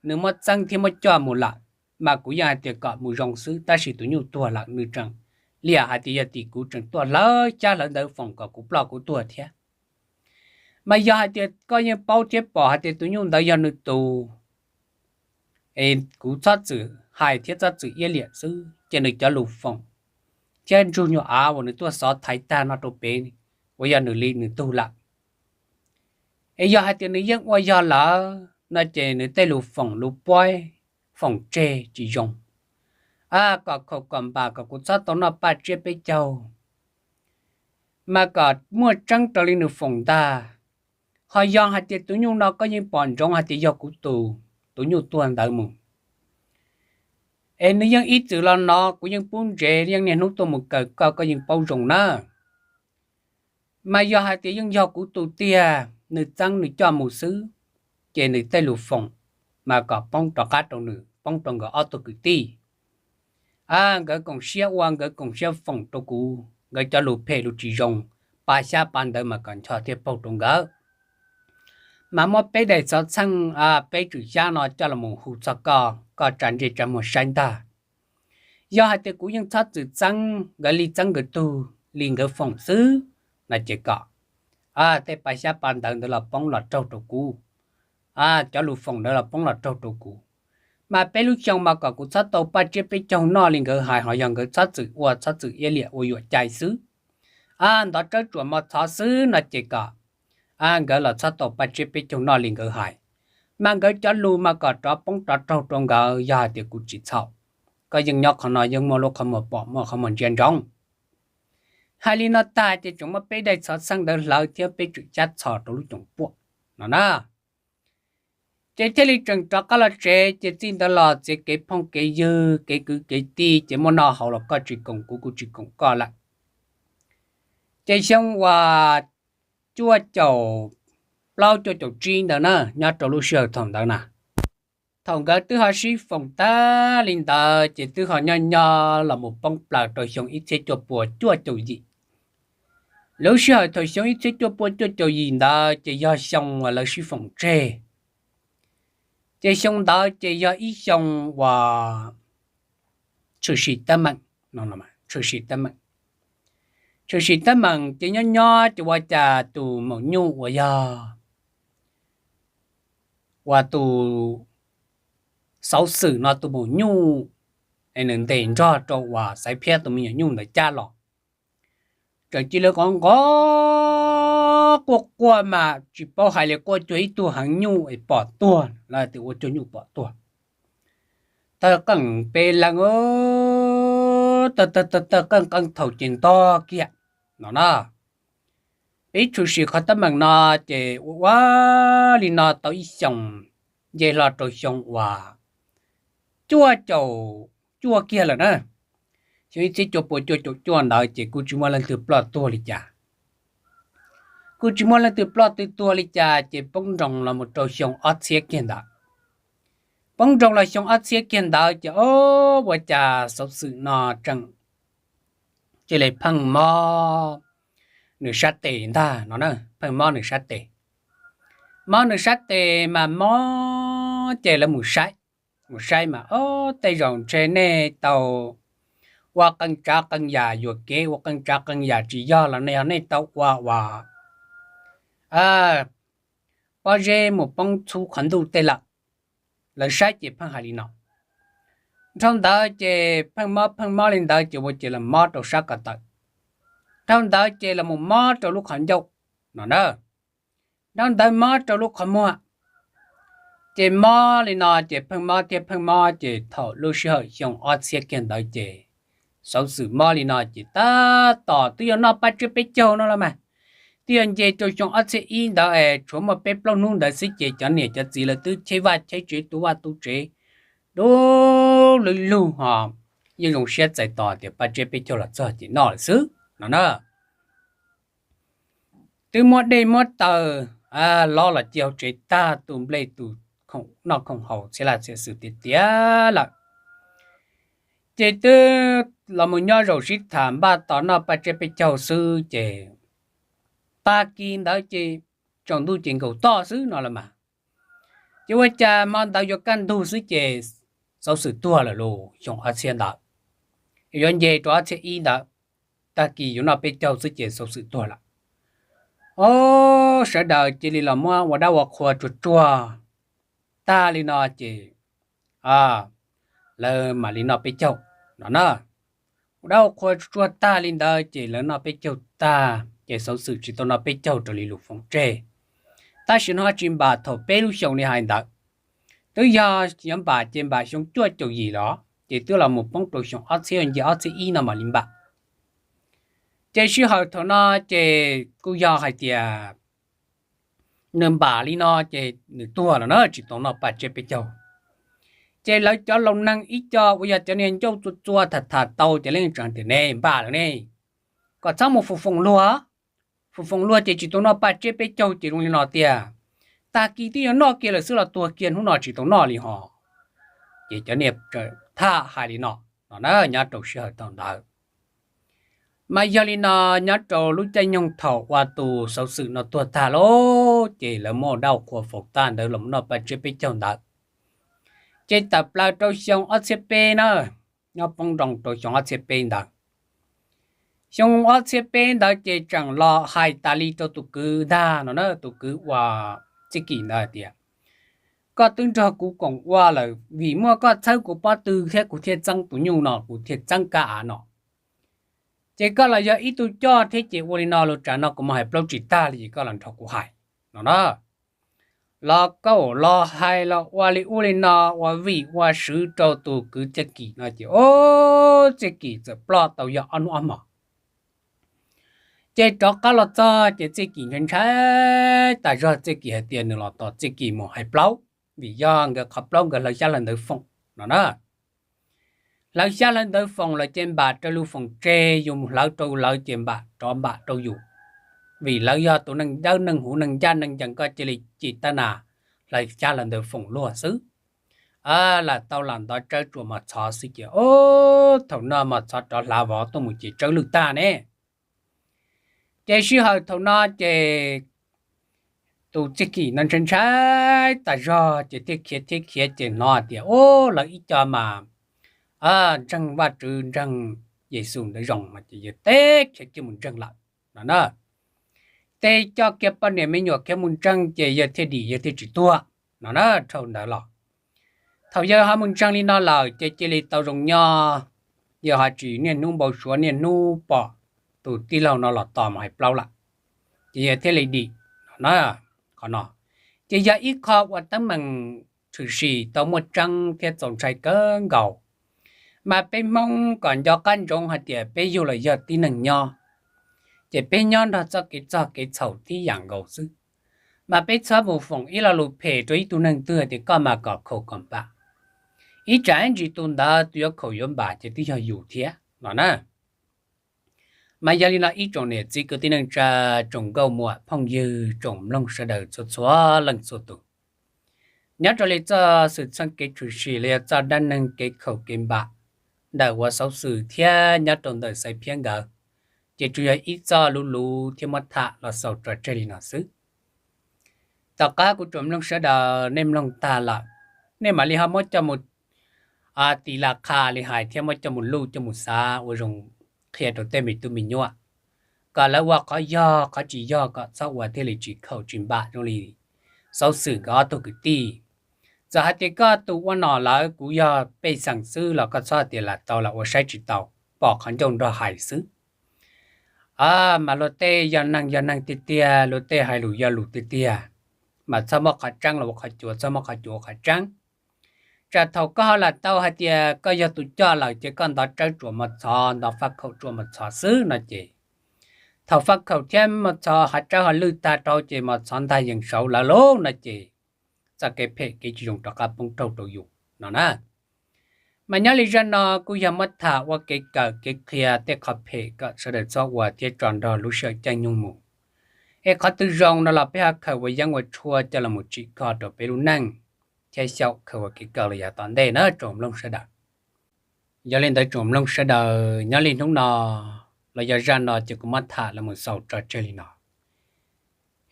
nws muab txeeb thiab muab coj mus lawm, mas kuv yeej hais tias kom mus zoo xwb, tab sis tus nyuj tuag lawm nws tseem liam hais tias yog tim kuv tseem tuaj hlawv xyab hlawv ntawv foom kom kuv ploj kuv tuag thiab. Mas yog hais tias koj yeej paub thiab pom hais tias tus nyuj ntawd yog nws tus, es kuv txhob txwm hais thiab txhob txwm iab liam xwb, ces nws cov lus foom thiab ntsug nyuag av uas nws tuaj xov thaiv tag no rau pem uas yog nws li nws tug lawm. Es yog hais tias nws yeej ua yog lawm no ces nws tej lus foom lus puab foom tseg tsis zoo, kom khaum kom npam kom kuv txhob tau noj paj tsiab peb caug. mas kom muaj tseeb raws li nws foom ntag. Ho yog hais tias tus nyuj no koj yeej pom ntsoov hais tias yog kuv tus, tus nyuj tuag ntawd mus, es nws yeej ib txwm los no kuv yeej pub ntsev yeej niaj hnub tuaj mus kawm koj, koj yeej paub zoo na. Mas yog hais tias yeej yog kuv tus tiag, nws txeeb nws coj mus xwb, ces nws tej lus foom mas kom poob rov qab rau nws, poob rau nkawd ob tug kwv tij. Nkawd koom siab ua, nkawd koom siab foom rau kuv, nkawd cov lus phem lus tsis zoo, pa xyab pa ntawv mas kom ncho thiaj paug rau nkawd. Mas muab peb daim xov txheej, peb tswm xyab no coj los hu txog koj, koj tsa ntsej tsa muag saib ntag. Yog hais tias kuv yeej txhob txwm txeeb nkawd li txeeb nkawd tug li nkawd foom xwb no ces kom tej pa xyab pa ntawv ntawd los poob los raug rau kuv, cov lus foom ntawd los poob los raug rau kuv. Mas peb lub xyoo mas kom kuv txhob tau paj tsiab peb caug noj li nkawd hais, ho yog nkawd txhob txwm ua, txhob txwm iab liam ua yuam cai xwb, ntov tsawb tsuam mos txhov xwb no ces kom nkawd los txhob tau paj tsiab peb caug noj li nkawd hais. Mas nkawd cov lus mas kom rov poob rov raug rau nkawd yog hais tias kuv tsis txhaum. Koj yeej nyob qhov no yeej muaj lub qhov muag pom, muaj qhov muag ntsia ntsoov. Hais li no tag ces tseem muab peb daim xov txheej ntawd hlawv thiab peb tswm xyab txhos rau lub coom puam no na. Ces thiaj li tseem rov qab los tsev, ces txij ntawd los txiav kev phooj kev ywg, kev kwv kev tij, ces muaj noj haus los koj tsis koom kuv, kuv tsis koom koj lawm. Ces xyoo uas cuaj caum plaub cuaj caum tsib ntawd na, nyob rau lub sij hawm thaum ntawd na, thaum nkawd twb ho sib foom tag li ntawd ces twb ho nyob nyob los mus poob plaws rau xyoo ib txhiab cuaj pua cuaj caum yim. Lub sij hawm thaum xyoo ib txhiab cuaj pua cuaj caum yim ntawd ces yog xyoo uas lawv sib foom tseg. Ces xyoo ntawd ces yog ib xyoo uas tshwm sim teeb meem, tshwm sim teeb meem, tshwm sim teeb meem ces nyob nyob ces ua cas tus maum nyuj uas yog uas tus Xauv Xwm no tus maum nyuj es nws ntes nrog rau uas Xaiv Phiab tus me nyuam nyuj ntawd cab los, tseem cia li nqov nqov quaj quaj mas tsis paub hais li, quaj cuag ib tug heev nyuj es pom tuag, lawv tias ua cuag nyuj pom tuag. Tawg qeej pes lees, tawg tawg tawg tawg qeej qeej thaum ces ntog kiag no na. Peb tshwm sim qhov teeb meem no ces ua ua li no tau ib xyoos, nce hlo rau xyoo uas cuaj caum cuaj kiag lawm na. Xyoo ib txhiab cuaj pua cuaj caum cuaj ntawd ces kuj tsis muaj leej twg ploj tuag li cas. Kuj tsis muaj leej twg ploj twg tuag li cas ces poob nroos los mus rau xyoo ob txhiab kiag ntawd. Poob nroos los xyoo ob txhiab kiag ntawd ces o, ua cas Xauv Xwm no tseem cia li pheej mob nws sab tes ntag no na, pheej mob nws sab tes. Mob nws sab tes mas mob ces lawv mus saib, mus saib mas o, tej zaum ntshe nej tau ua qee tsav qee yam yuam kev, ua qee tsav qee yam tsis yog los nej, yog nej tau ua uas pob zeb mus poob txhub qhov ntuj tej lawm. Lawv saib ces pheej hais li no. Dhau ntawd ces pheej mob pheej mob li ntawd ces ua ces los mob rau sab ko taw. Dhau ntawd ces los mus mob rau lub qhov ncauj no na. Dhau ntawd mob rau lub qhov muag. Ces mob li no ces pheej mob thiab pheej mob ces thaum lub sij hawm xyoo ob txhiab kiag ntawd ces Xauv Xwm mob li no ces tab tom twb yog noj paj tsiab peb caug no los mas, twb yog nce rau xyoo ob txhiab ib ntawd es tshuav muaj peb plaub hnub ntawd xwb ces cov niam cov txiv lawv twb cheb vaj cheb tsev tu vaj tu tsev du lug lug ho yeej zoo siab txais tos tias paj tsiab peb caug los txog ces noj lawm xwb no na. Twb muab dej muab taws lob los cia hauv tsev tag, tu nplej tu khoom noj khoom haus txhiab laj txhiab xwm tiag tiag lawm. Ces twb los mus nyob zaum sib tham npaj tos noj paj tsiab peb caug xwb ces tag kis ntawd ces tsaus ntuj ces nkaus toj xwb no los mas. Ces ua cas hmo ntawd yuav kaj ntug xwb ces Xauv Xwm tuag lawm lauj, xyoo ob txhiab ntawd. Yuav nce rau ob txhiab ib ntawd, tag kis yuav noj peb caug xwb ces Xauv Xwm tuag lawm. O, sawv daws cia li los muab ua dab ua qhua tsuag tsuag tag li no ces lawv mam li noj peb caug no na. Ua dab ua qhua tsuag tsuag tag li ntawd ces lawv noj peb caug tag ces Xauv Xwm tsis tau noj peb caug raws li lus foom tseg. Tab sis no tsis npam thaum peb lub xyoos li hais ntawd, twb yog yuav npam ces npam xyoo cuaj caum yim los ces twb los mus poob rau xyoo ob txhiab nce ob txhiab ib no mam li npam. Ces sij hawm thaum no ces kuj yog hais tias nws npam li no ces nws tuag lawm na, tsis tau noj paj tsiab peb caug. Ces lawv cov laus neeg ib co uas yog cov niag ncauj txua txua tham tham tau ces leej tseem tias ne npam lawm ne, kom txhob mus foom foom luag, foom foom luag ces tsis tau noj paj tsiab peb caug ces zoo li no tiag, tag kis twb yuav noj kiag lawm xwb los tuag kiag hnub no tsis tau noj li hos. Ces cov niag tham hais li no no na nyob rau sij hawm thaum ntawd. Mas yog li no, nyob rau lub caij nyoog thaum uas tus xauv xwm no tuag tag lawm ces lawv muab dab qhua faus tag ntawd los noj paj tsiab peb caug ntawd, ces tawm plaws rau xyoo ob txhiab peb na, nyob poob nroo rau xyoo ob txhiab peb ntawd. Xyoo ob txhiab peb ntawd ces tseem los hais tas li rau tus kwv ntag no na, tus kwv uas Txij Kim ntawd hais tias, koj twb nrog kuv koom ua lawm, vim muaj koj txhawb kuv pob tw thiab kuv thiaj txeeb tus nyuj no, kuv thiaj txeeb kab av no. Ces koj los yog ib tug coj thiab ces ua li no los tsam no kuv mus hais plaub tsis tag li ces koj los nrog kuv hais no na. Los kauj los hais los ua li ub li no, ua vij ua sw rau tus kwv Txij Kim no ces ub, Txij Kim txawm ploj tau yog ob hnub ob hmos. Ces rov qab los txog ces Txij Kim ntshai ntshai tas zog, Txij Kim hais tias nws los tos Txij Kim mus hais plaub, vim yog nkawd qhov plaub nkawd hlawv xyab hlawv ntawv foom no na. Hlawv xyab hlawv ntawv foom lawm ces npam rau lub foom tseg, yus mus hlawv rau lawv ces npam rov npam rau yus, vim lawv yog tus neeg dawb neeg huv neeg ncaj neeg ncees, koj cia li ci tab nas hlawv xyab hlawv ntawv foom luag xwb. Lam tau lam ntov tsawb tsuas Mos Txhov xwb ces ub, thaum no Mos Txhov rov hlav vov tuaj mus ces tsawb lwj tag ne. Ces sij hawm thaum no ces tus Txij Kim no ntshai ntshai tas zog ces thiaj khiav thiab khiav ces hnov tias ub, lawv ib co mas ntseeg Vajtswv ntseeg Yexus ntawd zoo mas ces yawg teb khiav kiag mus ntseeg lawm no na. Tej coj kiag poj niam me nyuam khiav mus ntseeg ces yawg thiaj dim yawg thiaj tsis tuag no na. Dhau ntawd los thaum yawg ho mus ntseeg li no lawm ces cia li tau zoo nyob, yawg ho tsis niaj hnub npau suav niaj hnub pom tus tij laug no los tos mus hais plaub lawm, ces yawg thiaj li dim no na. Qhov no ces yog ib qho uas teeb meem tshwm sim tau muaj tseeb thiab txaus ntshai kawg nkaus. Mas peb Hmoob kom nco qab ntsoov hais tias peb yug los yog tib neeg nyob, ces peb nyob nrog txoj kev txog kev txhaum tib yam nkaus xwb. Mas peb txhob mus foom ib lo lus phem rau ib tug neeg twg tias koj mas kom khaum kom npam, ib tsam ib ntsis tus ntawd tus yuav khaum yuav npam ces twb yog yus thiab no na. Mas yog li no ib tsoom niam txiv kwv tij neej tsa, tsoom nkauj muam phooj ywg tsoom mloog sawv daws txhua txhua leej txhua tus, nyob rau li txoj xwm txheej kev tshwm sim los yog txoj dab neeg kev khaum kev npam ntawm uas Xauv Xwm thiab nyob rau ntawm Xaiv Phiab nkawd, ces tsuas yog ib txoj luv luv thiab muab tham los xaus tso tseg li no xwb. Tom qab kuv tsoom mloog sawv daws nej mloog tag lawm, nej mam li ho muab coj mus tis las qha li hais thiab muab coj mus luj coj mus xav ua zoo qhia rau tej me tub me nyuam, kom lawv ua qhov yog qhov tsis yog kom txhob ua thiaj li tsis khaum tsis npam zoo li Xauv Xwm nkawd ob tug kwv tij. Txawm hais tias koj tus ua nom lawm kuv yog pej xeem xwb los koj txhob hais tias lam tau lam ua saib tsis taus, pom qhov ncauj nrog hais xwb. Mas luag tej yog neeg yog neeg tiag tiag, luag tej hais lus yog lus tiag tiag, mas txhob muab qhov tseeb los ua qhov cuav, txhob muab qhov cuav ua qhov tseeb. Tsam thaum koj ho lam tau hais tias koj yog tus coj lawm ces koj ntov tsawb tsuas Mos Txhov, ntov faj khaum tsuas Mos Txhov xwb no ces, thaum faj khaum thiab Mos Txhov hav tsawb ho lwj tag rau ces Mos Txhov ntag yees saud lawv lauj no ces, txoj kev phem kev tsis zoo rov qab poob raug rau yus no na. Mas nyob li zaj no kuj yog muab tham ua kev kawm kev qhia tej qhov phem kom sawv daws txhob ua thiab tso nrog lub sij hawm caij nyoog mus. Es qhov twg zoo no los peb ho khaws ua yeeb ua tshuaj coj los mus tsim kho rau peb lub neej, thiab xyaum khaws ua kev kawm los yav tom ntej na tsoom mloog sawv daws. Yog li ntawd tsoom mloog sawv daws, nyob li hnub no los yog zaj no ces kuv muab tham los mus xaus tso tseg li no.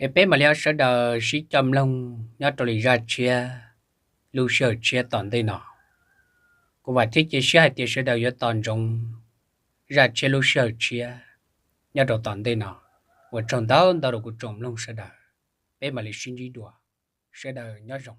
Es peb mam li ho sawv daws sib coj mloog nyob rau li zaj tshiab lub sij hawm tshiab tom ntej no. Kuv vam thiab cia siab hais tias sawv daws yuav tos ntsoov zaj tshiab lub sij hawm tshiab nyob rau tom ntej no. Ua tsaug ntau ntau rau kuv tsoom mloog sawv daws, peb mam li sib ntsib dua, sawv daws nyob zoo.